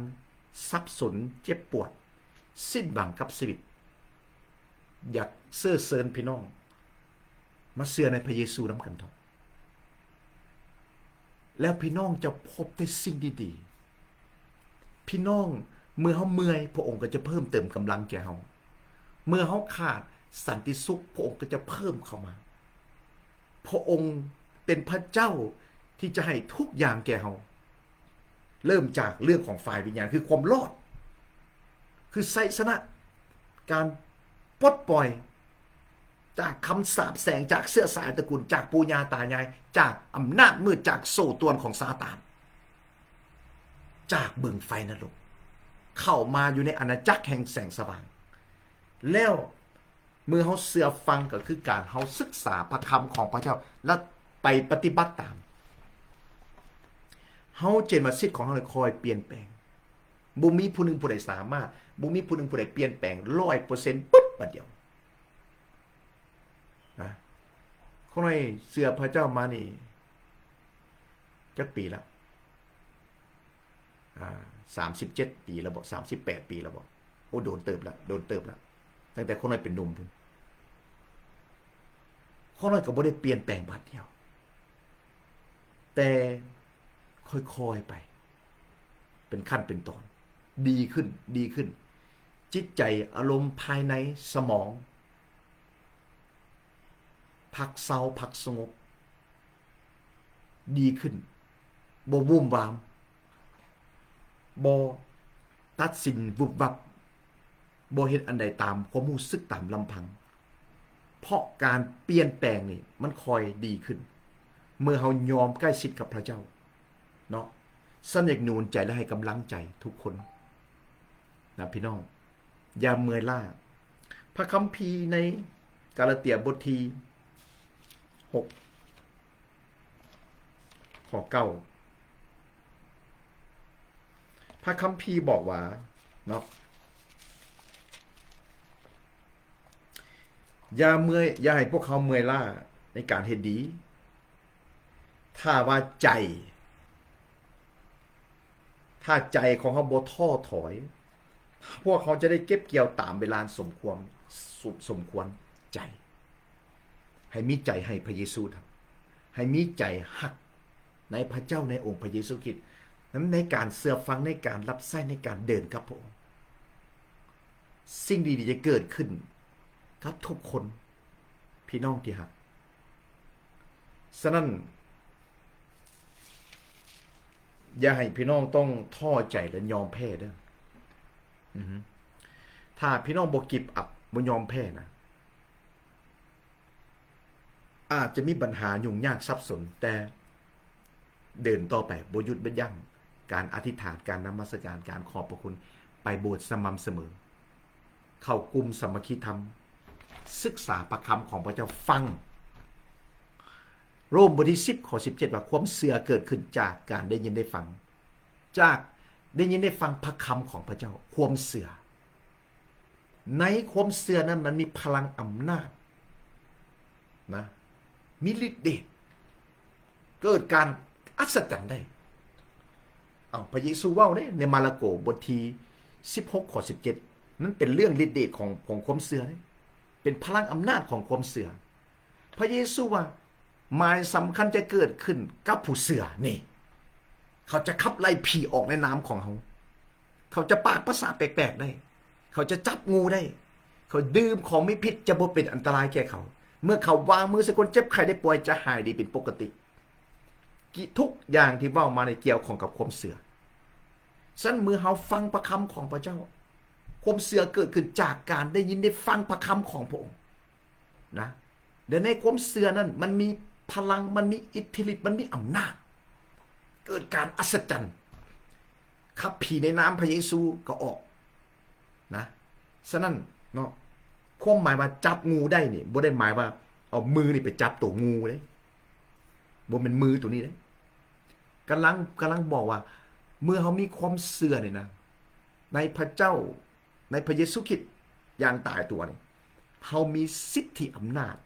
ສັບສົນ, ເຈັບປວດ, ສິ້ນຫວັງກັບຊີວິດ, ຢາກເຊີນເຊີນພີ່ນ້ອງມາເຊື່ອໃນພະເຢຊູນຳກັນເຖາະ. ແລ້ວພີ່ນ້ອງຈະພົບແຕ່ສິ່ງດີໆ. ພີ່ນ້ອງ, ເມື່ອເຮົາເມື່ອຍ, ພະອົງກໍຈະເພີ່ມເຕີມກຳລັງແກ່ເຮົາ. ເມື່ອເຮົາຂາດສັນຕິສຸກ, ພະອົງກໍຈະເພີ່ມເຂົ້າມາ. ພະອົງເປັນພະເຈົ້າທີ່ຈະໃຫ້ທຸກຢ່າງແກ່ເຮົາ. ເລີ່ມຈາກເລື່ອງຂອງຝ່າຍວິນຍານ ຄືຄວາມລອດ ຄືໄຊຊະນະ ການປົດປ່ອຍຈາກຄຳສາບແຊ່ງ ຈາກເຊື້ອສາຍຕະກຸນ ຈາກປູ່ຍ່າຕາຍາຍ ຈາກອຳນາດມືດ ຈາກໂສ້ຕວນຂອງຊາຕານ ຈາກບຶງໄຟນະລົກ ເຂົ້າມາຢູ່ໃນອານາຈັກແຫ່ງແສງສະຫວ່າງ. ແລ້ວເມື່ອເຮົາເຊື່ອຟັງ ກໍຄືການເຮົາສຶກສາພະຄຳຂອງພະເຈົ້າ ແລະ ໄປປະຕິບັດຕາມ, ເຮົາເຫັນວ່າຊີວິດຂອງເຮົານີ້ຄ່ອຍປ່ຽນແປງ. ບໍ່ມີຜູ້ໜຶ່ງຜູ້ໃດສາມາດ, ບໍ່ມີຜູ້ໜຶ່ງຜູ້ໃດປ່ຽນແປງຮ້ອຍເປີເຊັນປຶບບາດດຽວ. ນະ ຂ້ານ້ອຍເຊື່ອພະເຈົ້າມານີ້ຈັກປີລະ? ອ່າ ສາມສິບເຈັດປີແລ້ວບໍ? ສາມສິບແປດປີແລ້ວບໍ? ໂອ້ ໂດນເຕີບລະ ໂດນເຕີບລະ ຕັ້ງແຕ່ຂ້ານ້ອຍເປັນໜຸ່ມພຸ້ນ. ຂ້ານ້ອຍກໍບໍ່ໄດ້ປ່ຽນແປງບາດດຽວ ແຕ່ຄ່ອຍໆໄປ ເປັນຂັ້ນເປັນຕອນ ດີຂຶ້ນ ດີຂຶ້ນ. ຈິດໃຈ ອາລົມພາຍໃນ ສະໝອງ ພັກເຊົາ ພັກສະຫງົບ ດີຂຶ້ນ ບໍ່ວຸ່ມວາມ ບໍ່ຕັດສິນວຶບວັບ ບໍ່ເຮັດອັນໃດຕາມຄວາມຮູ້ສຶກຕາມລຳພັງ. ເພາະການປ່ຽນແປງນີ້ມັນຄ່ອຍດີຂຶ້ນ ເມື່ອເຮົາຍອມໃກ້ຊິດກັບພະເຈົ້າເນາະ. ຊັ້ນຢາກໜູນໃຈ ແລະ ໃຫ້ກຳລັງໃຈທຸກຄົນນະພີ່ນ້ອງ. ຢ່າເມື່ອຍລ້າ. ພະຄຳພີໃນກາລາເຕຍບົດທີຫົກ ຂໍ້ເກົ້າ ພະຄຳພີບອກວ່າເນາະ, ຢ່າເມື່ອຍ, ຢ່າໃຫ້ພວກເຮົາເມື່ອຍລ້າໃນການເຮັດດີ. ຖ້າວ່າໃຈ, ຖ້າໃຈຂອງເຮົາບໍ່ທໍ້ຖອຍ, ພວກເຮົາຈະໄດ້ເກັບກ່ຽວຕາມເວລາສົມຄວນ, ສົມຄວນໃຈ. ໃຫ້ມີໃຈໃຫ້ພະເຢຊູທຳ, ໃຫ້ມີໃຈຮັກໃນພະເຈົ້າ, ໃນອົງພະເຢຊູຄຣິດ, ໃນການເຊື່ອຟັງ, ໃນການຮັບໃຊ້, ໃນການເດີນກັບພະອົງ. ສິ່ງດີໆຈະເກີດຂຶ້ນກັບທຸກຄົນ, ພີ່ນ້ອງທີ່ຮັກ. ສະນັ້ນ ຢ່າໃຫ້ພີ່ນ້ອງຕ້ອງທໍ້ໃຈ ແລະ ຍອມແພ້ເດີ້. ອືຮຶ ຖ້າພີ່ນ້ອງບໍ່ກິບອັບ, ບໍ່ຍອມແພ້ນະ, ອາດຈະມີບັນຫາຫຍຸ້ງຍາກສັບສົນ, ແຕ່ເດີນຕໍ່ໄປ ບໍ່ຢຸດບໍ່ຢັ້ງ. ການອະທິຖານ, ການນະມັດສະການ, ການຂອບພະຄຸນ, ໄປໂບດສະໝ່ຳສະເໝີ, ເຂົ້າກຸ່ມສາມັກຄີທຳ, ສຶກສາພະຄຳຂອງພະເຈົ້າ, ຟັງ. ໂຣມບົດທີສິບ ຂໍ້ສິບເຈັດ ວ່າ ຄວາມເຊື່ອເກີດຂຶ້ນຈາກການໄດ້ຍິນໄດ້ຟັງ, ຈາກໄດ້ຍິນໄດ້ຟັງພະຄຳຂອງພະເຈົ້າ. ຄວາມເຊື່ອ, ໃນຄວາມເຊື່ອນັ້ນມັນມີພະລັງອຳນາດນະ, ມີລິດເດດ, ເກີດການອັດສະຈັນໄດ້. ເອົ້າ, ພະເຢຊູເວົ້າເດ້ ໃນມາລະໂກບົດທີສິບຫົກ ຂໍ້ສິບເຈັດ, ມັນເປັນເລື່ອງລິດເດດຂອງ, ຂອງຄວາມເຊື່ອເດ້, ເປັນພະລັງອຳນາດຂອງຄວາມເຊື່ອ. ພະເຢຊູວ່າ ໝາຍສຳຄັນຈະເກີດຂຶ້ນກັບຜູ້ເຊື່ອນີ້, ເຂົາຈະຂັບໄລ່ຜີອອກໃນນາມຂອງເຮົາ, ເຂົາຈະປາກພາສາແປກໆໄດ້, ເຂົາຈະຈັບງູໄດ້, ເຂົາດື່ມຂອງມີພິດຈະບໍ່ເປັນອັນຕະລາຍແກ່ເຂົາ, ເມື່ອເຂົາວາງມືໃສ່ຄົນເຈັບໄຂ້ໄດ້ປ່ວຍຈະຫາຍດີເປັນປົກກະຕິ. ກິ ທຸກຢ່າງທີ່ເວົ້າມານີ້ກ່ຽວຂ້ອງກັບຄວາມເຊື່ອ. ສະນັ້ນເມື່ອເຮົາຟັງພະຄຳຂອງພະເຈົ້າ, ຄວາມເຊື່ອເກີດຂຶ້ນຈາກການໄດ້ຍິນໄດ້ຟັງພະຄຳຂອງພະອົງ. ນະ ແລະ ໃນຄວາມເຊື່ອນັ້ນມັນມີພະລັງ, ມັນມີອິດທິລິດ, ມັນມີອຳນາດ, ເກີດການອັດສະຈັນ, ຂັບຜີໃນນາມພະເຢຊູກໍອອກນະ. ສະນັ້ນເນາະ, ຄວາມໝາຍວ່າຈັບງູໄດ້ນີ້ ບໍ່ໄດ້ໝາຍວ່າເອົາມືນີ້ໄປຈັບໂຕງູເດ້, ບໍ່ແມ່ນມືໂຕນີ້ເດ້. ກຳລັງ, ກຳລັງບອກວ່າ ເມື່ອເຮົາມີຄວາມເຊື່ອນີ້ນະ ໃນພະເຈົ້າ, ໃນພະເຢຊູຄຣິດຢ່າງຕາຍຕົວນີ້, ເຮົາມີສິດທິອຳນາດ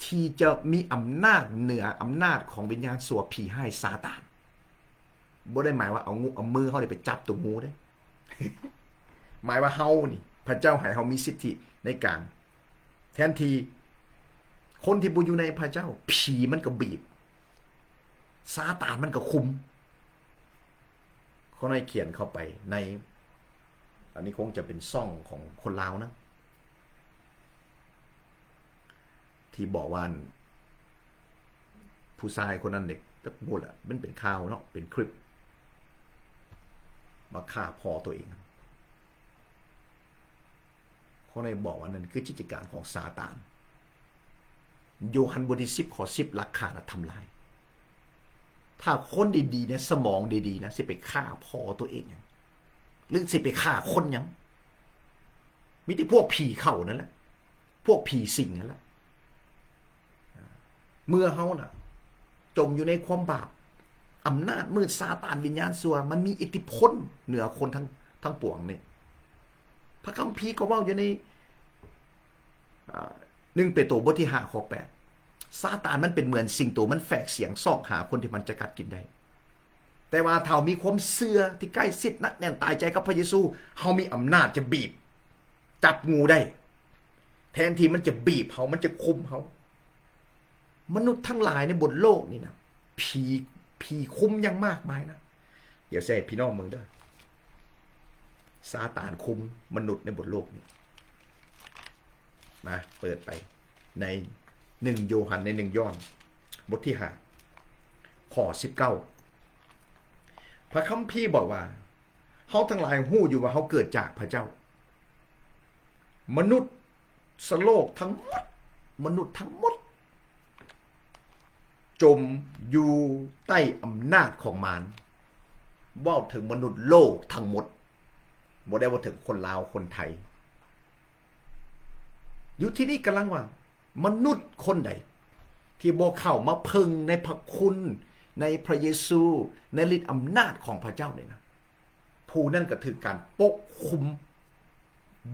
ທີ່ຈະມີອຳນາດເໜືອອຳນາດຂອງວິນຍານຊົ່ວ, ຜີຮ້າຍ, ຊາຕານ. ບໍ່ໄດ້ໝາຍວ່າເອົາງູ, ເອົາມືເຮົານີ້ໄປຈັບໂຕງູເດ້. ໝາຍວ່າເຮົານີ້, ພະເຈົ້າໃຫ້ເຮົາມີສິດທິໃນການ, ແທນທີ່ຄົນທີ່ບໍ່ຢູ່ໃນພະເຈົ້າ, ຜີມັນກໍບີບ, ຊາຕານມັນກໍຄຸມ. ຂ້ານ້ອຍຂຽນເຂົ້າໄປໃນ, ອັນນີ້ຄົງຈະເປັນຊ່ອງຂອງຄົນລາວນະ, ທີ່ບອກວ່າ ອັນ ຜູ້ຊາຍຄົນນັ້ນເດ ຈັກບໍ່ລະ, ມັນເປັນຂ່າວເນາະ, ເປັນຄລິບ ມາຂ້າພໍ່ຕົວເອງ. ເຂົາໄດ້ບອກວ່ານັ້ນຄືກິດຈະການຂອງຊາຕານ. ໂຍຮັນບົດທີສິບ ຂໍ້ສິບ ລັກຂ້າ ແລະ ທຳລາຍ. ຖ້າຄົນດີໆນະ ສະໝອງດີໆນະ ຊິໄປຂ້າພໍ່ຕົວເອງຫຍັງ? ຫຼືຊິໄປຂ້າຄົນຫຍັງ? ມີແຕ່ພວກຜີເຂົ້ານັ້ນແຫຼະ ພວກຜີສິງນັ້ນແຫຼະ. ເມື່ອເຮົານະ ຈົມຢູ່ໃນຄວາມບາບ, ອຳນາດມືດ, ຊາຕານ, ວິນຍານຊົ່ວ ມັນມີອິດທິພົນເໜືອຄົນທັງ ທັງປວງນີ້. ພະຄຳພີກໍເວົ້າຢູ່ໃນ ອາ ໜຶ່ງເປໂຕ ບົດທີຫ້າ ຂໍ້ແປດ ຊາຕານມັນເປັນເໝືອນສິງໂຕ, ມັນແຝກສຽງຊອກຫາຄົນທີ່ມັນຈະກັດກິນໄດ້. ແຕ່ວ່າຖ້າເຮົາມີຄວາມເຊື່ອທີ່ໃກ້ຊິດໜັກແໜ້ນຕາຍໃຈກັບພະເຢຊູ, ເຮົາມີອຳນາດຈະບີບຈັບງູໄດ້. ແທນທີ່ມັນຈະບີບເຮົາ, ມັນຈະຄຸມເຮົາ. ມະນຸດທັງຫຼາຍໃນບົນໂລກນີ້ນະ ຜີ ຜີຄຸມຢ່າງມາກມາຍນະ. ດຽວຊິໃຫ້ພີ່ນ້ອງເບິ່ງເດີ. ຊາຕານຄຸມມະນຸດໃນບົນໂລກນີ້. ມາເປີດໄປໃນໜຶ່ງໂຍຮັນ ໃນໜຶ່ງຢອນ ບົດທີຫ້າ ຂໍ້ສິບເກົ້າ. ພະຄຳພີບອກວ່າ ເຮົາທັງຫຼາຍຮູ້ຢູ່ວ່າເຮົາເກີດຈາກພະເຈົ້າ. ມະນຸດສະໂລກທັງໝົດ, ມະນຸດທັງໝົດ ຈົມຢູ່ໃຕ້ອຳນາດຂອງມານ. ເວົ້າເຖິງມະນຸດໂລກທັງໝົດ, ບໍ່ໄດ້ເວົ້າເຖິງຄົນລາວ, ຄົນໄທ. ຢູ່ທີ່ນີ້ກຳລັງວ່າ ມະນຸດຄົນໃດທີ່ບໍ່ເຂົ້າມາເພິ່ງໃນພະຄຸນ, ໃນພະເຢຊູ, ໃນລິດອຳນາດຂອງພະເຈົ້ານີ້ນະ, ຜູ້ນັ້ນກໍຖືກການປົກຄຸມ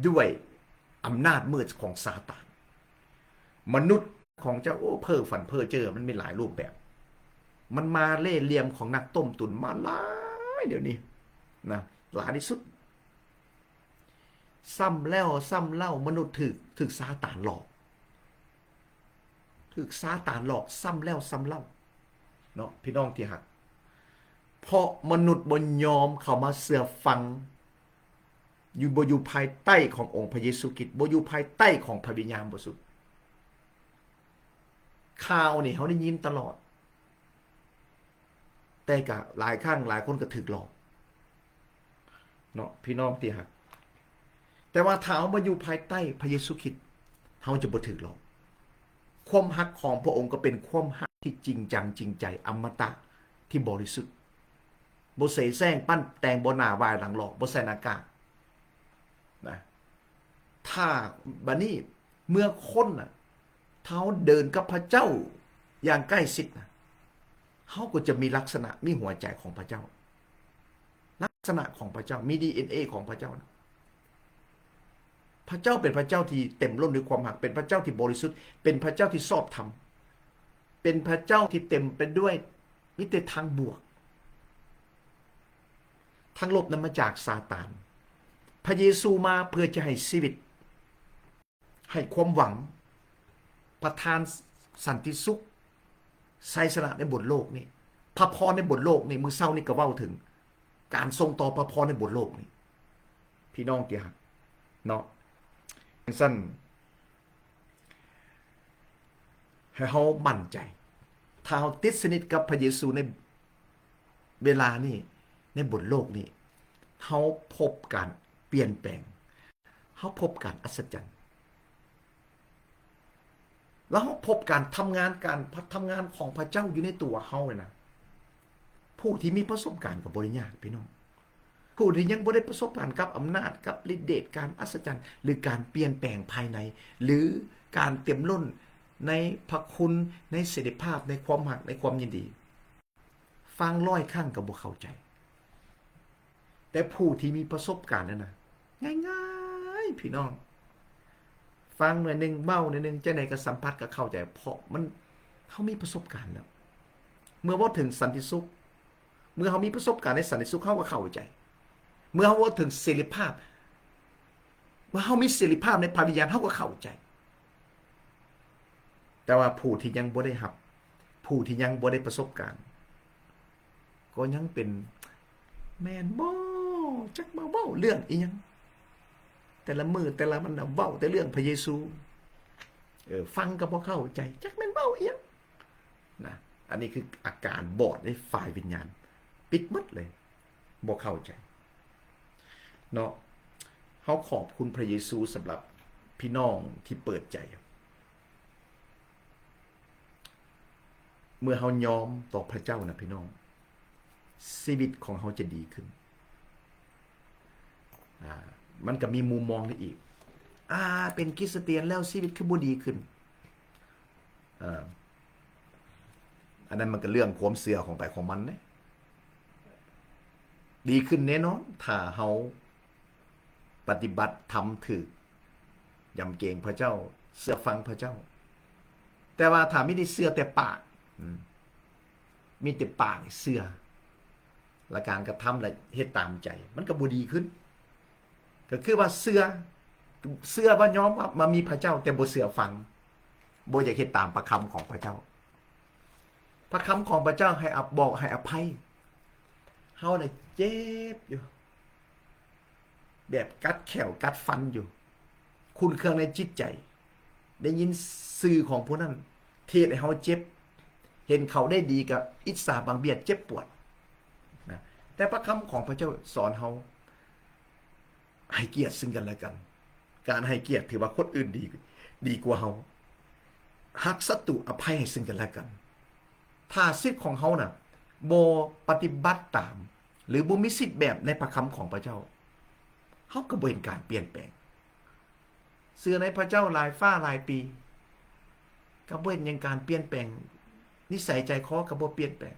ດ້ວຍອຳນາດມືດຂອງຊາຕານ. ມະນຸດຂອງເຈົ້າ, ໂອ້ ເພ້ອຝັນເພ້ອເຈີ, ມັນມີຫຼາຍຮູບແບບ. ມັນມາເລ່ຫຼ່ຽມຂອງນັກຕົ້ມຕຸ໋ນມາຫຼາຍດຽວນີ້ນະ, ຫຼາຍທີ່ສຸດ. ຊ້ຳແລ້ວຊ້ຳເລົ່າ, ມະນຸດຖືກ, ຖືກຊາຕານຫຼອກ. ຖືກຊາຕານຫຼອກຊ້ຳແລ້ວຊ້ຳເລົ່າເນາະ ພີ່ນ້ອງທີ່ຮັກ. ເພາະມະນຸດບໍ່ຍອມເຂົ້າມາເຊື່ອຟັງ, ຢູ່, ບໍ່ຢູ່ພາຍໃຕ້ຂອງອົງພະເຢຊູຄຣິດ, ບໍ່ຢູ່ພາຍໃຕ້ຂອງພະວິນຍານບໍລິສຸດ. ຂ່າວນີ້ເຮົາໄດ້ຍິນຕະຫຼອດ, ແຕ່ກະຫຼາຍຄັ້ງຫຼາຍຄົນກໍຖືກຫຼອກເນາະ ພີ່ນ້ອງທີ່ຮັກ. ແຕ່ວ່າຖ້າເຮົາມາຢູ່ພາຍໃຕ້ພະເຢຊູຄຣິດ, ເຮົາຈະບໍ່ຖືກຫຼອກ. ຄວາມຮັກຂອງພະອົງກໍເປັນຄວາມຮັກທີ່ຈິງຈັງຈິງໃຈ, ອະມະຕະ, ທີ່ບໍລິສຸດ, ບໍ່ເສແສ້ງ, ປັ້ນແຕ່ງ, ບໍ່ໜ້າຫວ້າຍຫຼັງຫຼອກ, ບໍ່ໃສ່ໜ້າກາກນະ. ຖ້າບັດນີ້ເມື່ອຄົນນະ, ຖ້າເຮົາເດີນກັບພະເຈົ້າຢ່າງໃກ້ຊິດນະ, ເຮົາກໍຈະມີລັກສະນະ, ມີຫົວໃຈຂອງພະເຈົ້າ, ລັກສະນະຂອງພະເຈົ້າ, ມີດີເອັນເອຂອງພະເຈົ້ານະ. ພະເຈົ້າເປັນພະເຈົ້າທີ່ເຕັມລົ້ນດ້ວຍຄວາມຮັກ, ເປັນພະເຈົ້າທີ່ບໍລິສຸດ, ເປັນພະເຈົ້າທີ່ຊອບທຳ, ເປັນພະເຈົ້າທີ່ເຕັມໄປດ້ວຍມີແຕ່ທາງບວກ. ທາງລົບນັ້ນມາຈາກຊາຕານ. ພະເຢຊູມາເພື່ອຈະໃຫ້ຊີວິດ, ໃຫ້ຄວາມຫວັງ, ປະທານສັນຕິສຸກ, ໄຊຊະນະໃນບົນໂລກນີ້. ພະພອນໃນບົນໂລກນີ້, ມື້ເຊົ້ານີ້ກໍເວົ້າເຖິງການສົ່ງຕໍ່ພະພອນໃນບົນໂລກນີ້ ພີ່ນ້ອງທີ່ຮັກເນາະ. ຈັ່ງຊັ້ນ ໃຫ້ເຮົາໝັ້ນໃຈ, ຖ້າເຮົາຕິດສະໜິດກັບພະເຢຊູໃນເວລານີ້, ໃນບົນໂລກນີ້, ເຮົາພົບການປ່ຽນແປງ, ເຮົາພົບການອັດສະຈັນ, ແລ້ວເຮົາພົບການທຳງານ, ການທຳງານຂອງພະເຈົ້າຢູ່ໃນຕົວເຮົາເລີຍນະ. ຜູ້ທີ່ມີປະສົບການກໍບໍ່ໄດ້ຍາກ, ພີ່ນ້ອງ. ຜູ້ທີ່ຍັງບໍ່ໄດ້ປະສົບການກັບອຳນາດ, ກັບລິດເດດ, ການອັດສະຈັນ ຫຼື ການປ່ຽນແປງພາຍໃນ ຫຼື ການເຕັມລົ້ນໃນພະຄຸນ, ໃນເສລີພາບ, ໃນຄວາມຮັກ, ໃນຄວາມຍິນດີ, ຟັງຮ້ອຍຄັ້ງກໍບໍ່ເຂົ້າໃຈ. ແຕ່ຜູ້ທີ່ມີປະສົບການນັ້ນນະ ງ່າຍໆ ພີ່ນ້ອງ. ຟັງໜ້ອຍໜຶ່ງ, ເວົ້າໜ້ອຍໜຶ່ງ, ຈັ່ງໃດກໍສຳຜັດ, ກໍເຂົ້າໃຈ, ເພາະມັນ, ເຮົາມີປະສົບການແລ້ວ. ເມື່ອເວົ້າເຖິງສັນຕິສຸກ, ເມື່ອເຮົາມີປະສົບການໃນສັນຕິສຸກ, ເຮົາກໍເຂົ້າໃຈ. ເມື່ອເຮົາເວົ້າເຖິງເສລີພາບ, ເມື່ອເຮົາມີເສລີພາບໃນພະວິນຍານ, ເຮົາກໍເຂົ້າໃຈ. ແຕ່ວ່າຜູ້ທີ່ຍັງບໍ່ໄດ້ຮັບ, ຜູ້ທີ່ຍັງບໍ່ໄດ້ປະສົບການ, ກໍຍັງເປັນ ແມ່ນບໍ່? ຈັກມາເວົ້າເລື່ອງອີ່ຫຍັງ? ແຕ່ລະມື້ແຕ່ລະວັນນະ ເວົ້າແຕ່ເລື່ອງພະເຢຊູ. ເອີ, ຟັງກໍບໍ່ເຂົ້າໃຈ, ຈັກແມ່ນເວົ້າອີ່ຫຍັງນະ. ອັນນີ້ຄືອາການບອດໃນຝ່າຍວິນຍານ, ປິດໝົດເລີຍ, ບໍ່ເຂົ້າໃຈ. ເນາະ. ເຮົາຂອບຄຸນພະເຢຊູສຳລັບພີ່ນ້ອງທີ່ເປີດໃຈ. ເມື່ອເຮົາຍອມຕໍ່ພະເຈົ້ານະພີ່ນ້ອງ, ຊີວິດຂອງເຮົາຈະດີຂຶ້ນ. ອາ ມັນກໍມີມຸມມອງນີ້ອີກ, ອາ ເປັນຄຣິສຕຽນແລ້ວຊີວິດຄືບໍ່ດີຂຶ້ນ? ເອີ ອັນນັ້ນມັນກໍເລື່ອງຄວາມເຊື່ອຂອງໃຜຂອງມັນເດ້. ດີຂຶ້ນແນ່ນອນ ຖ້າເຮົາປະຕິບັດທຳຖືກ, ຍຳເກງພະເຈົ້າ, ເຊື່ອຟັງພະເຈົ້າ. ແຕ່ວ່າຖ້າມີແຕ່ເຊື່ອແຕ່ປາກ, ອືມ, ມີແຕ່ປາກເຊື່ອ, ແລະ ການກະທຳລະເຮັດຕາມໃຈ, ມັນກໍບໍ່ດີຂຶ້ນ. ກໍຄືວ່າເຊື່ອ, ເຊື່ອວ່າຍອມຮັບວ່າມີພະເຈົ້າ ແຕ່ບໍ່ເຊື່ອຟັງ, ບໍ່ຢາກເຮັດຕາມພະຄຳຂອງພະເຈົ້າ. ພະຄຳຂອງພະເຈົ້າໃຫ້ອະ ບອກໃຫ້ອະໄພ. ເຮົານະເຈັບຢູ່, ແບບກັດແຂ້ວກັດຟັນຢູ່, ຂຸ້ນເຄືອງໃນຈິດໃຈ. ໄດ້ຍິນຊື່ຂອງຜູ້ນັ້ນ ທີ່ເຮັດໃຫ້ເຮົາເຈັບ, ເຫັນເຂົາໄດ້ດີກໍອິດສາບັງບຽດເຈັບປວດນະ. ແຕ່ພະຄຳຂອງພະເຈົ້າສອນເຮົາ ໃຫ້ກຽດຊຶ່ງກັນແລະກັນ. ການໃຫ້ກຽດຖືວ່າຄົນອື່ນດີ, ດີກວ່າເຮົາ. ຮັກສັດຕູ, ອະໄພໃຫ້ຊຶ່ງກັນແລະກັນ. ຖ້າສິດຂອງເຮົານະ ບໍ່ປະຕິບັດຕາມ ຫຼື ບໍ່ມີສິດແບບໃນພະຄຳຂອງພະເຈົ້າ, ເຮົາກໍບໍ່ເຫັນການປ່ຽນແປງ. ເຊື່ອໃນພະເຈົ້າຫຼາຍຟ້າຫຼາຍປີ ກໍບໍ່ເຫັນຫຍັງການປ່ຽນແປງ, ນິໄສໃຈຄໍກໍບໍ່ປ່ຽນແປງ,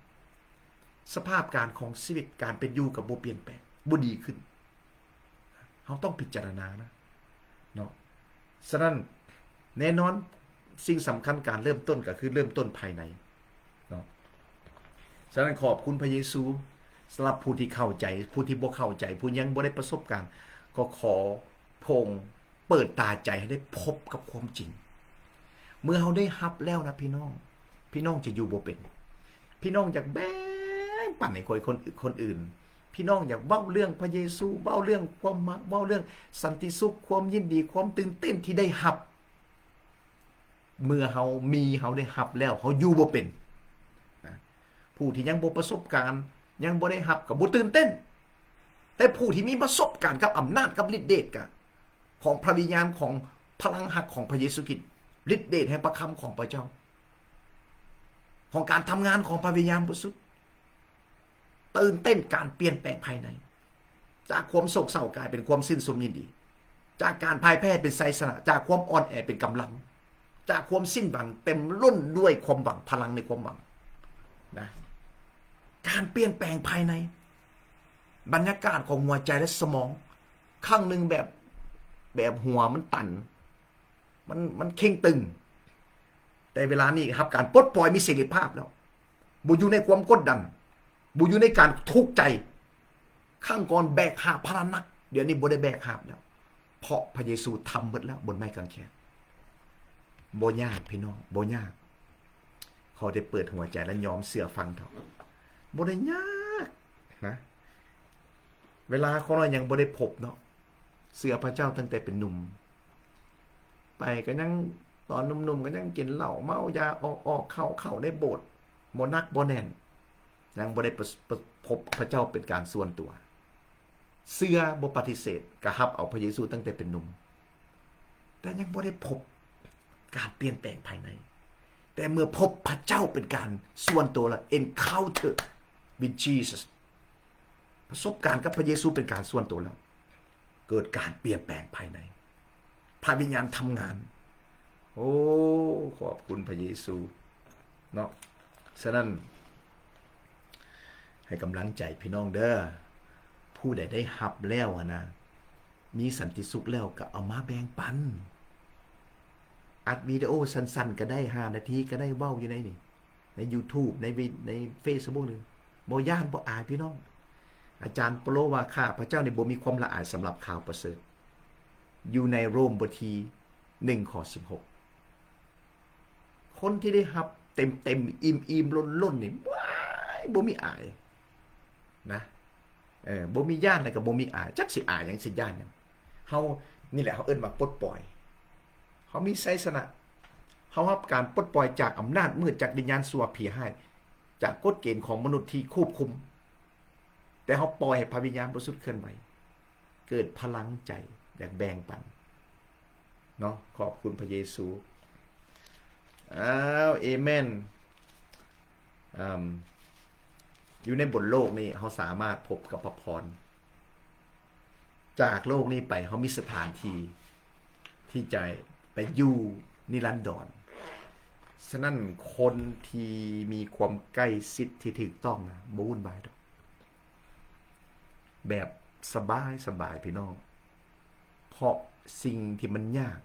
ສະພາບການຂອງຊີວິດ, ການເປັນຢູ່ກໍບໍ່ປ່ຽນແປງ, ບໍ່ດີຂຶ້ນ. ເຮົາຕ້ອງພິຈາລະນານະເນາະ. ສະນັ້ນ ແນ່ນອນ ສິ່ງສຳຄັນການເລີ່ມຕົ້ນກໍຄືເລີ່ມຕົ້ນພາຍໃນເນາະ. ສະນັ້ນ ຂອບຄຸນພະເຢຊູສຳລັບຜູ້ທີ່ເຂົ້າໃຈ, ຜູ້ທີ່ບໍ່ເຂົ້າໃຈ, ຜູ້ຍັງບໍ່ໄດ້ປະສົບການ, ກໍຂໍພະອົງເປີດຕາໃຈໃຫ້ໄດ້ພົບກັບຄວາມຈິງ. ເມື່ອເຮົາໄດ້ຮັບແລ້ວນະພີ່ນ້ອງ, ພີ່ນ້ອງຈະຢູ່ບໍ່ເປັນ. ພີ່ນ້ອງຢາກແບ່ງປັນໃຫ້ຄົນ ຄົນ ຄົນອື່ນ. ພີ່ນ້ອງຢາກເວົ້າເລື່ອງພະເຢຊູ, ເວົ້າເລື່ອງຄວາມມັກ, ເວົ້າເລື່ອງສັນຕິສຸກ, ຄວາມຍິນດີ, ຄວາມຕື່ນເຕັ້ນທີ່ໄດ້ຮັບ. ເມື່ອເຮົາມີ, ເຮົາໄດ້ຮັບແລ້ວ, ເຮົາຢູ່ບໍ່ເປັນນະ. ຜູ້ທີ່ຍັງບໍ່ປະສົບການ, ຍັງບໍ່ໄດ້ຮັບ, ກໍບໍ່ຕື່ນເຕັ້ນ. ແຕ່ຜູ້ທີ່ມີປະສົບການກັບອຳນາດ, ກັບລິດເດດກະ ຂອງພະວິນຍານ, ຂອງພະລັງຮັກຂອງພະເຢຊູຄຣິດ, ລິດເດດແຫ່ງພະຄຳຂອງພະເຈົ້າ, ຂອງການທຳງານຂອງພະວິນຍານບໍລິສຸດ, ຕື່ນເຕັ້ນການປ່ຽນແປງພາຍໃນ, ຈາກຄວາມໂສກເສົ້າກາຍເປັນຄວາມຊື່ນຊົມຍິນດີ, ຈາກການພ່າຍແພ້ເປັນໄຊຊະນະ, ຈາກຄວາມອ່ອນແອເປັນກຳລັງ, ຈາກຄວາມສິ້ນຫວັງເຕັມລົ້ນດ້ວຍຄວາມຫວັງ, ພະລັງໃນຄວາມຫວັງນະ. ການປ່ຽນແປງພາຍໃນ, ບັນຍາກາດຂອງຫົວໃຈ ແລະ ສະໝອງ, ຄັ້ງໜຶ່ງແບບ, ແບບຫົວມັນຕັນ, ມັນ, ມັນເຄັ່ງຕຶງ, ແຕ່ເວລານີ້ຮັບການປົດປ່ອຍ, ມີເສລີພາບແລ້ວ, ບໍ່ຢູ່ໃນຄວາມກົດດັນ, ບໍ່ຢູ່ໃນການທຸກໃຈ. ຄັ້ງກ່ອນແບກຫາບພາລະໜັກ, ດຽວນີ້ບໍ່ໄດ້ແບກຫາບແລ້ວ, ເພາະພະເຢຊູທຳໝົດແລ້ວບົນໄມ້ກາງແຂນ. ບໍ່ຍາກພີ່ນ້ອງ, ບໍ່ຍາກ. ຂໍແຕ່ເປີດຫົວໃຈ ແລະ ຍອມເຊື່ອຟັງເຖາະ. ບໍ່ໄດ້ຍາກນະ. ເວລາຂອງເຮົາຍັງບໍ່ໄດ້ພົບເນາະ, ເຊື່ອພະເຈົ້າຕັ້ງແຕ່ເປັນໜຸ່ມ, ໄປກໍຍັງ, ຕອນໜຸ່ມໆກໍຍັງກິນເຫຼົ້າເມົາຢາ, ອອກ, ອອກເຂົ້າ, ເຂົ້າໃນໂບດ, ບໍ່ໜັກບໍ່ແໜ້ນ, ຍັງບໍ່ໄດ້ປະ, ປະ, ພົບພະເຈົ້າເປັນການສ່ວນຕົວ. ເຊື່ອ, ບໍ່ປະຕິເສດ, ກໍຮັບເອົາພະເຢຊູຕັ້ງແຕ່ເປັນໜຸ່ມ, ແຕ່ຍັງບໍ່ໄດ້ພົບການປ່ຽນແປງພາຍໃນ. ແຕ່ເມື່ອພົບພະເຈົ້າເປັນການສ່ວນຕົວແລ້ວ, encounter with Jesus, ປະສົບການກັບພະເຢຊູເປັນການສ່ວນຕົວແລ້ວ, ເກີດການປ່ຽນແປງພາຍໃນ, ພະວິນຍານທຳງານ. ໂອ້ ຂອບຄຸນພະເຢຊູເນາະ. ສະນັ້ນ ໃຫ້ກຳລັງໃຈພີ່ນ້ອງເດີ, ຜູ້ໃດໄດ້ຮັບແລ້ວຫັ້ນນະ, ມີສັນຕິສຸກແລ້ວກໍເອົາມາແບ່ງປັນ, ອັດວິດີໂອສັ້ນໆກໍໄດ້, ຫ້ານາທີກໍໄດ້, ເວົ້າຢູ່ໃນນີ້, ໃນຢູທູບ, ໃນເຟສບຸກນີ້, ບໍ່ຢ້ານບໍ່ອາຍພີ່ນ້ອງ. ອາຈານເປາໂລວ່າ ຂ້າພະເຈົ້ານີ້ບໍ່ມີຄວາມລະອາຍສຳລັບຂ່າວປະເສີດ, ຢູ່ໃນໂຣມບົດທີໜຶ່ງ ຂໍ້ສິບຫົກ. ຄົນທີ່ໄດ້ຮັບເຕັມໆ ອີ່ມໆ ລົ້ນໆ ນີ້ ວ້າຍ ບໍ່ມີອາຍນະ, ເອີ ບໍ່ມີຢ້ານ ແລ້ວກໍບໍ່ມີອາຍ, ຈັກຊິອາຍຫຍັງ ຊິຢ້ານຫຍັງ. ເຮົານີ້ແຫຼະ ເຮົາເອີ້ນວ່າປົດປ່ອຍ, ເຮົາມີໄຊຊະນະ, ເຮົາຮັບການປົດປ່ອຍຈາກອຳນາດມືດ, ຈາກວິນຍານຊົ່ວ, ຜີຮ້າຍ, ຈາກກົດເກນຂອງມະນຸດທີ່ຄວບຄຸມ, ແຕ່ເຮົາປ່ອຍໃຫ້ພະວິນຍານບໍລິສຸດເຄື່ອນໄຫວ. ເກີດພະລັງໃຈ ຢາກແບ່ງປັນເນາະ. ຂອບຄຸນພະເຢຊູ. ອ້າວ ເອເມນ. ອາ ຢູ່ໃນບົນໂລກນີ້ ເຮົາສາມາດພົບກັບພະພອນ. ຈາກໂລກນີ້ໄປ ເຮົາມີສະຖານທີ່ທີ່ຈະໄປຢູ່ນິລັນດອນ. ສະນັ້ນ ຄົນທີ່ມີຄວາມໃກ້ຊິດທີ່ຖືກຕ້ອງນະ ບໍ່ວຸ່ນວາຍດອກ. ແບບສະບາຍສະບາຍ ພີ່ນ້ອງ, ເພາະສິ່ງທີ່ມັນຍາກ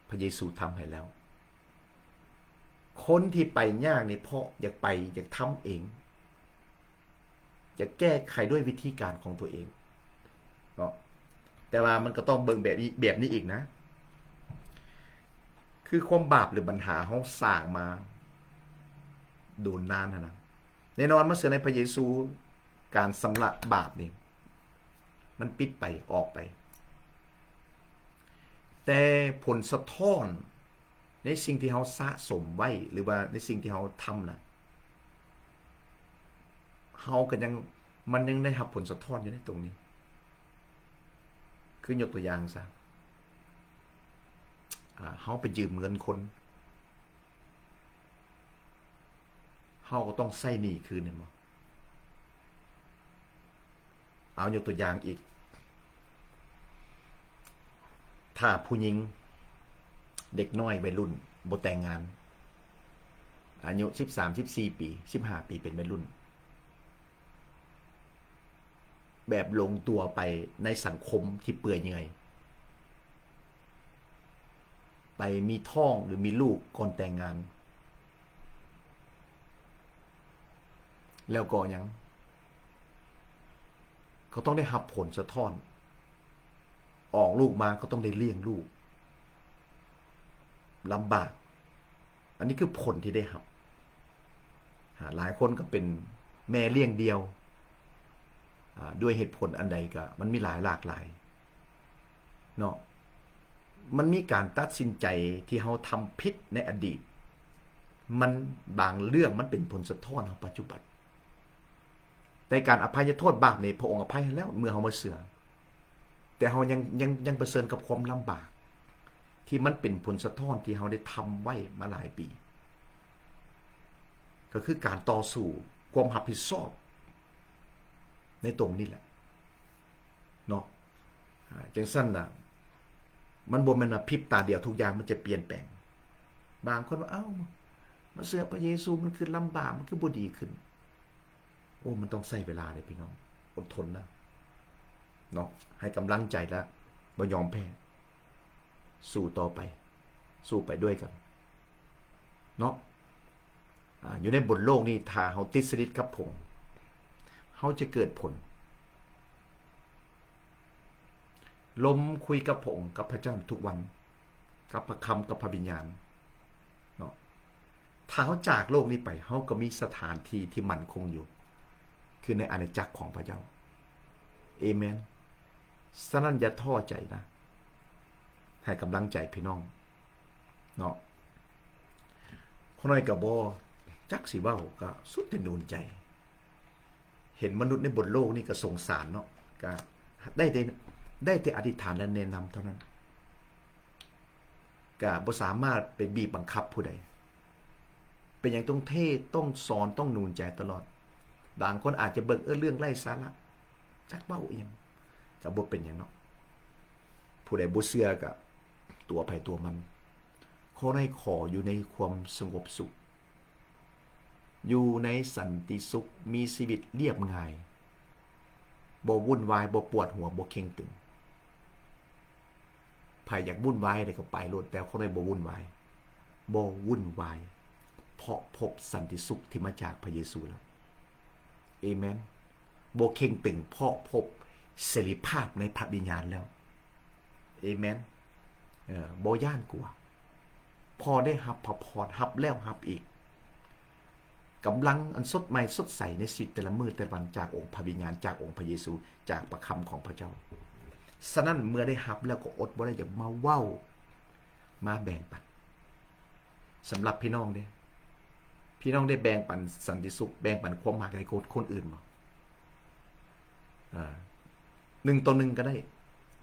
ພະເຢຊູທຳໃຫ້ແລ້ວ. ຄົນທີ່ໄປຍາກນີ້ ເພາະຢາກໄປ ຢາກທຳເອງ, ຢາກແກ້ໄຂດ້ວຍວິທີການຂອງຕົວເອງເນາະ. ແຕ່ວ່າມັນກໍຕ້ອງເບິ່ງແບບນີ້ ແບບນີ້ອີກນະ, ຄືຄວາມບາບ ຫຼື ບັນຫາເຮົາສ້າງມາໂດນນານຫັ້ນນະ. ແນ່ນອນ ມາເຊື່ອໃນພະເຢຊູ, ການຊຳລະບາບນີ້ ມັນປິດໄປ ອອກໄປ, ແຕ່ຜົນສະທ້ອນໃນສິ່ງທີ່ເຮົາສະສົມໄວ້ ຫຼືວ່າໃນສິ່ງທີ່ເຮົາທຳນະ ເຮົາກໍຍັງ ມັນຍັງໄດ້ຮັບຜົນສະທ້ອນຢູ່ໃນຕົງນີ້. ຄືຍົກຕົວຢ່າງຊະ ອາ ເຮົາໄປຢືມເງິນຄົນ ເຮົາກໍຕ້ອງໃຊ້ໜີ້ຄືນ ແມ່ນບໍ່? ເອົາ ຍົກຕົວຢ່າງອີກ, ຖ້າຜູ້ຍິງ ເດັກນ້ອຍໄວລຸ້ນ ບໍ່ແຕ່ງງານ ອາຍຸສິບສາມ ສິບສີ່ປີ ສິບຫ້າປີ ເປັນໄວລຸ້ນ ແບບຫຼົງຕົວໄປໃນສັງຄົມທີ່ເປື່ອຍເຫຍື່ອຍ, ໄປມີທ້ອງ ຫຼື ມີລູກກ່ອນແຕ່ງງານ, ແລ້ວກໍຫຍັງ? ກໍຕ້ອງໄດ້ຮັບຜົນສະທ້ອນ, ອອກລູກມາກໍຕ້ອງໄດ້ລ້ຽງລູກ ລຳບາກ. ອັນນີ້ຄືຜົນທີ່ໄດ້ຮັບ. ອາ ຫຼາຍຄົນກໍເປັນແມ່ລ້ຽງດ່ຽວ ອາ ດ້ວຍເຫດຜົນອັນໃດກໍ ມັນມີຫຼາຍ ຫຼາກຫຼາຍເນາະ. ມັນມີການຕັດສິນໃຈທີ່ເຮົາທຳຜິດໃນອະດີດ, ມັນ ບາງເລື່ອງມັນເປັນຜົນສະທ້ອນເຮົາປັດຈຸບັນ. ແຕ່ການອະໄພຍະໂທດບາບນີ້ ພະອົງອະໄພໃຫ້ແລ້ວ ເມື່ອເຮົາມາເຊື່ອ. ແຕ່ເຮົາຍັງ ຍັງ ຍັງປະເຊີນກັບຄວາມລຳບາກ ທີ່ມັນເປັນຜົນສະທ້ອນທີ່ເຮົາໄດ້ທຳໄວ້ມາຫຼາຍປີ, ກໍຄືການຕໍ່ສູ້ຄວາມຮັບຜິດຊອບໃນຕົງນີ້ແຫຼະເນາະ. ອາ ຈັ່ງຊັ້ນນະ ມັນບໍ່ແມ່ນວ່າພິບຕາດຽວທຸກຢ່າງມັນຈະປ່ຽນແປງ. ບາງຄົນວ່າ ເອົ້າ ມາເຊື່ອພະເຢຊູມັນຄືລຳບາກ ມັນຄືບໍ່ດີຂຶ້ນ. ໂອ້ ມັນຕ້ອງໃຊ້ເວລາເດ້ພີ່ນ້ອງ, ອົດທົນນະເນາະ, ໃຫ້ກຳລັງໃຈ ແລະ ບໍ່ຍອມແພ້, ສູ້ຕໍ່ໄປ, ສູ້ໄປດ້ວຍກັນເນາະ. ອາ ຢູ່ໃນບົນໂລກນີ້ ຖ້າເຮົາຕິດສະໜິດກັບພະອົງ, ເຮົາຈະເກີດຜົນ, ລົມຄຸຍກັບພະອົງ, ກັບພະເຈົ້າທຸກວັນ, ກັບພະຄຳ, ກັບພະວິນຍານເນາະ. ຖ້າເຮົາຈາກໂລກນີ້ໄປ, ເຮົາກໍມີສະຖານທີ່ທີ່ໝັ້ນຄົງຢູ່, ຄືໃນອານາຈັກຂອງພະເຈົ້າ. ເອເມນ. ສະນັ້ນຢ່າທໍ້ໃຈນະ, ໃຫ້ກຳລັງໃຈພີ່ນ້ອງເນາະ. ຂ້ານ້ອຍກໍບໍ່ຈັກຊິເວົ້າ, ກໍສຸດແຕ່ໜູນໃຈ. ເຫັນມະນຸດໃນບົນໂລກນີ້ກໍສົງສານເນາະ, ກໍໄດ້ແຕ່ ໄດ້ແຕ່ອະທິຖານ ແລະ ແນະນຳເທົ່ານັ້ນ. ກະບໍ່ສາມາດໄປບີບບັງຄັບຜູ້ໃດ. ເປັນຫຍັງຕ້ອງເທດ, ຕ້ອງສອນ, ຕ້ອງໜູນໃຈຕະຫຼອດ? ບາງຄົນອາດຈະເບິ່ງ, ເອີ, ເລື່ອງໄຮ້ສາລະ, ຈັກເວົ້າອີ່ຫຍັງ, ກະບໍ່ເປັນຫຍັງເນາະ. ຜູ້ໃດບໍ່ເຊື່ອກະຕົວໃຜຕົວມັນ. ຂໍໃຫ້ຂໍຢູ່ໃນຄວາມສະຫງົບສຸກ, ຢູ່ໃນສັນຕິສຸກ, ມີຊີວິດລຽບງ່າຍ, ບໍ່ວຸ່ນວາຍ, ບໍ່ປວດຫົວ, ບໍ່ເຄັ່ງຕຶງ. ໃຜຢາກວຸ່ນວາຍໃດກໍໄປໂລດ, ແຕ່ຂໍໃຫ້ບໍ່ວຸ່ນວາຍ, ບໍ່ວຸ່ນວາຍ, ເພາະພົບສັນຕິສຸກທີ່ມາຈາກພະເຢຊູແລ້ວ. ເອເມນ. ບໍ່ເຄັ່ງຕຶງ, ເພາະພົບເສລີພາບໃນພະວິນຍານແລ້ວ. ເອເມນ. ເອີ, ບໍ່ຢ້ານກົວ, ເພາະໄດ້ຮັບພະພອນ, ຮັບແລ້ວຮັບອີກ. ກຳລັງອັນສົດໃໝ່ສົດໃສໃນຊີວິດແຕ່ລະມື້ແຕ່ລະວັນ ຈາກອົງພະວິນຍານ, ຈາກອົງພະເຢຊູ, ຈາກພະຄຳຂອງພະເຈົ້າ. ສະນັ້ນ ເມື່ອໄດ້ຮັບແລ້ວກໍອົດບໍ່ໄດ້ຢາກມາເວົ້າ, ມາແບ່ງປັນ. ສຳລັບພີ່ນ້ອງເດ້, ພີ່ນ້ອງໄດ້ແບ່ງປັນສັນຕິສຸກ, ແບ່ງປັນຄວາມຮັກໃຫ້ຄົນ, ຄົນອື່ນບໍ່? ອາ, ໜຶ່ງຕໍ່ໜຶ່ງກໍໄດ້.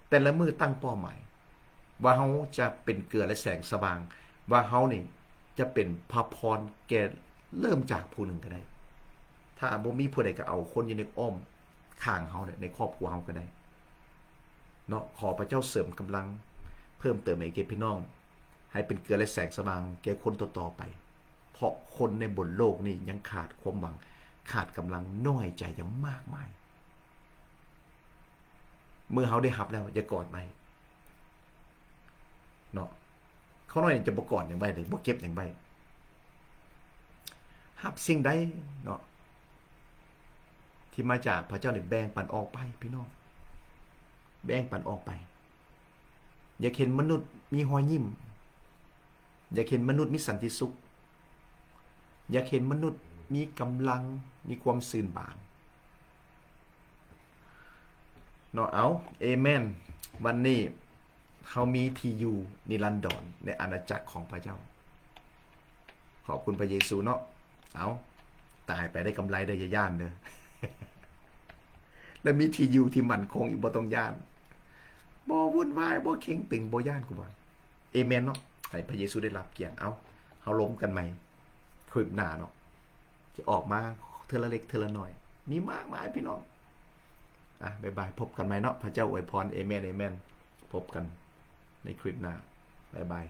ແຕ່ລະມື້ຕັ້ງເປົ້າໝາຍວ່າເຮົາຈະເປັນເກືອ ແລະ ແສງສະຫວ່າງ, ວ່າເຮົານີ້ຈະເປັນພະພອນແກ່ ເລີ່ມຈາກຜູ້ໜຶ່ງກໍໄດ້. ຖ້າບໍ່ມີຜູ້ໃດກໍເອົາຄົນຢູ່ໃນອ້ອມຂ້າງເຮົາເນຍ, ໃນຄອບຄົວເຮົາກໍໄດ້ເນາະ. ຂໍພະເຈົ້າເສີມກຳລັງເພີ່ມເຕີມໃຫ້ແກ່ພີ່ນ້ອງ, ໃຫ້ເປັນເກືອ ແລະ ແສງສະຫວ່າງແກ່ຄົນຕໍ່ໆໄປ. ເພາະຄົນໃນບົນໂລກນີ້ຍັງຂາດຄວາມຫວັງ, ຂາດກຳລັງ, ນ້ອຍໃຈຢ່າງມາກມາຍ. ເມື່ອເຮົາໄດ້ຮັບແລ້ວ ຢ່າກອດໄວ້ເນາະ. ເຂົານ້ອຍຈະບໍ່ກອດຫຍັງໄວ້ເດ້, ບໍ່ເກັບຫຍັງໄວ້. ຮັບສິ່ງໃດເນາະ ທີ່ມາຈາກພະເຈົ້ານີ້ ແບ່ງປັນອອກໄປພີ່ນ້ອງ, ແບ່ງປັນອອກໄປ. ຢາກເຫັນມະນຸດມີຮອຍຍິ້ມ, ຢາກເຫັນມະນຸດມີສັນຕິສຸກ, ຢາກເຫັນມະນຸດມີກຳລັງ, ມີຄວາມຊື່ນບານເນາະ. ເອົາ ເອເມນ. ວັນນີ້ເຮົາມີທີ່ຢູ່ນິລັນດອນໃນອານາຈັກຂອງພະເຈົ້າ. ຂອບຄຸນພະເຢຊູເນາະ. ເອົາ ຕາຍໄປໄດ້ກຳໄລເດີ, ຢ່າຢ້ານເດີ. ແລະ ມີທີ່ຢູ່ທີ່ໝັ້ນຄົງອີກ, ບໍ່ຕ້ອງຢ້ານ, ບໍ່ວຸ່ນວາຍ, ບໍ່ເຄັ່ງຕຶງ, ບໍ່ຢ້ານ. ກູບອກເອເມນເນາະ, ໃຫ້ພະເຢຊູໄດ້ຮັບກຽດ. ເອົາ ເຮົາລົມກັນໃໝ່ຄລິບໜ້າເນາະ, ຈະອອກມາເທື່ອລະເລັກເທື່ອລະໜ້ອຍ, ມີມາກມາຍພີ່ນ້ອງ. ອ່ະ ບາຍບາຍ, ພົບກັນໃໝ່ເນາະ. ພະເຈົ້າອວຍພອນ. ເອເມນ ເອເມນ. ພົບກັນໃນຄລິບໜ້າ. ບາຍບາຍ.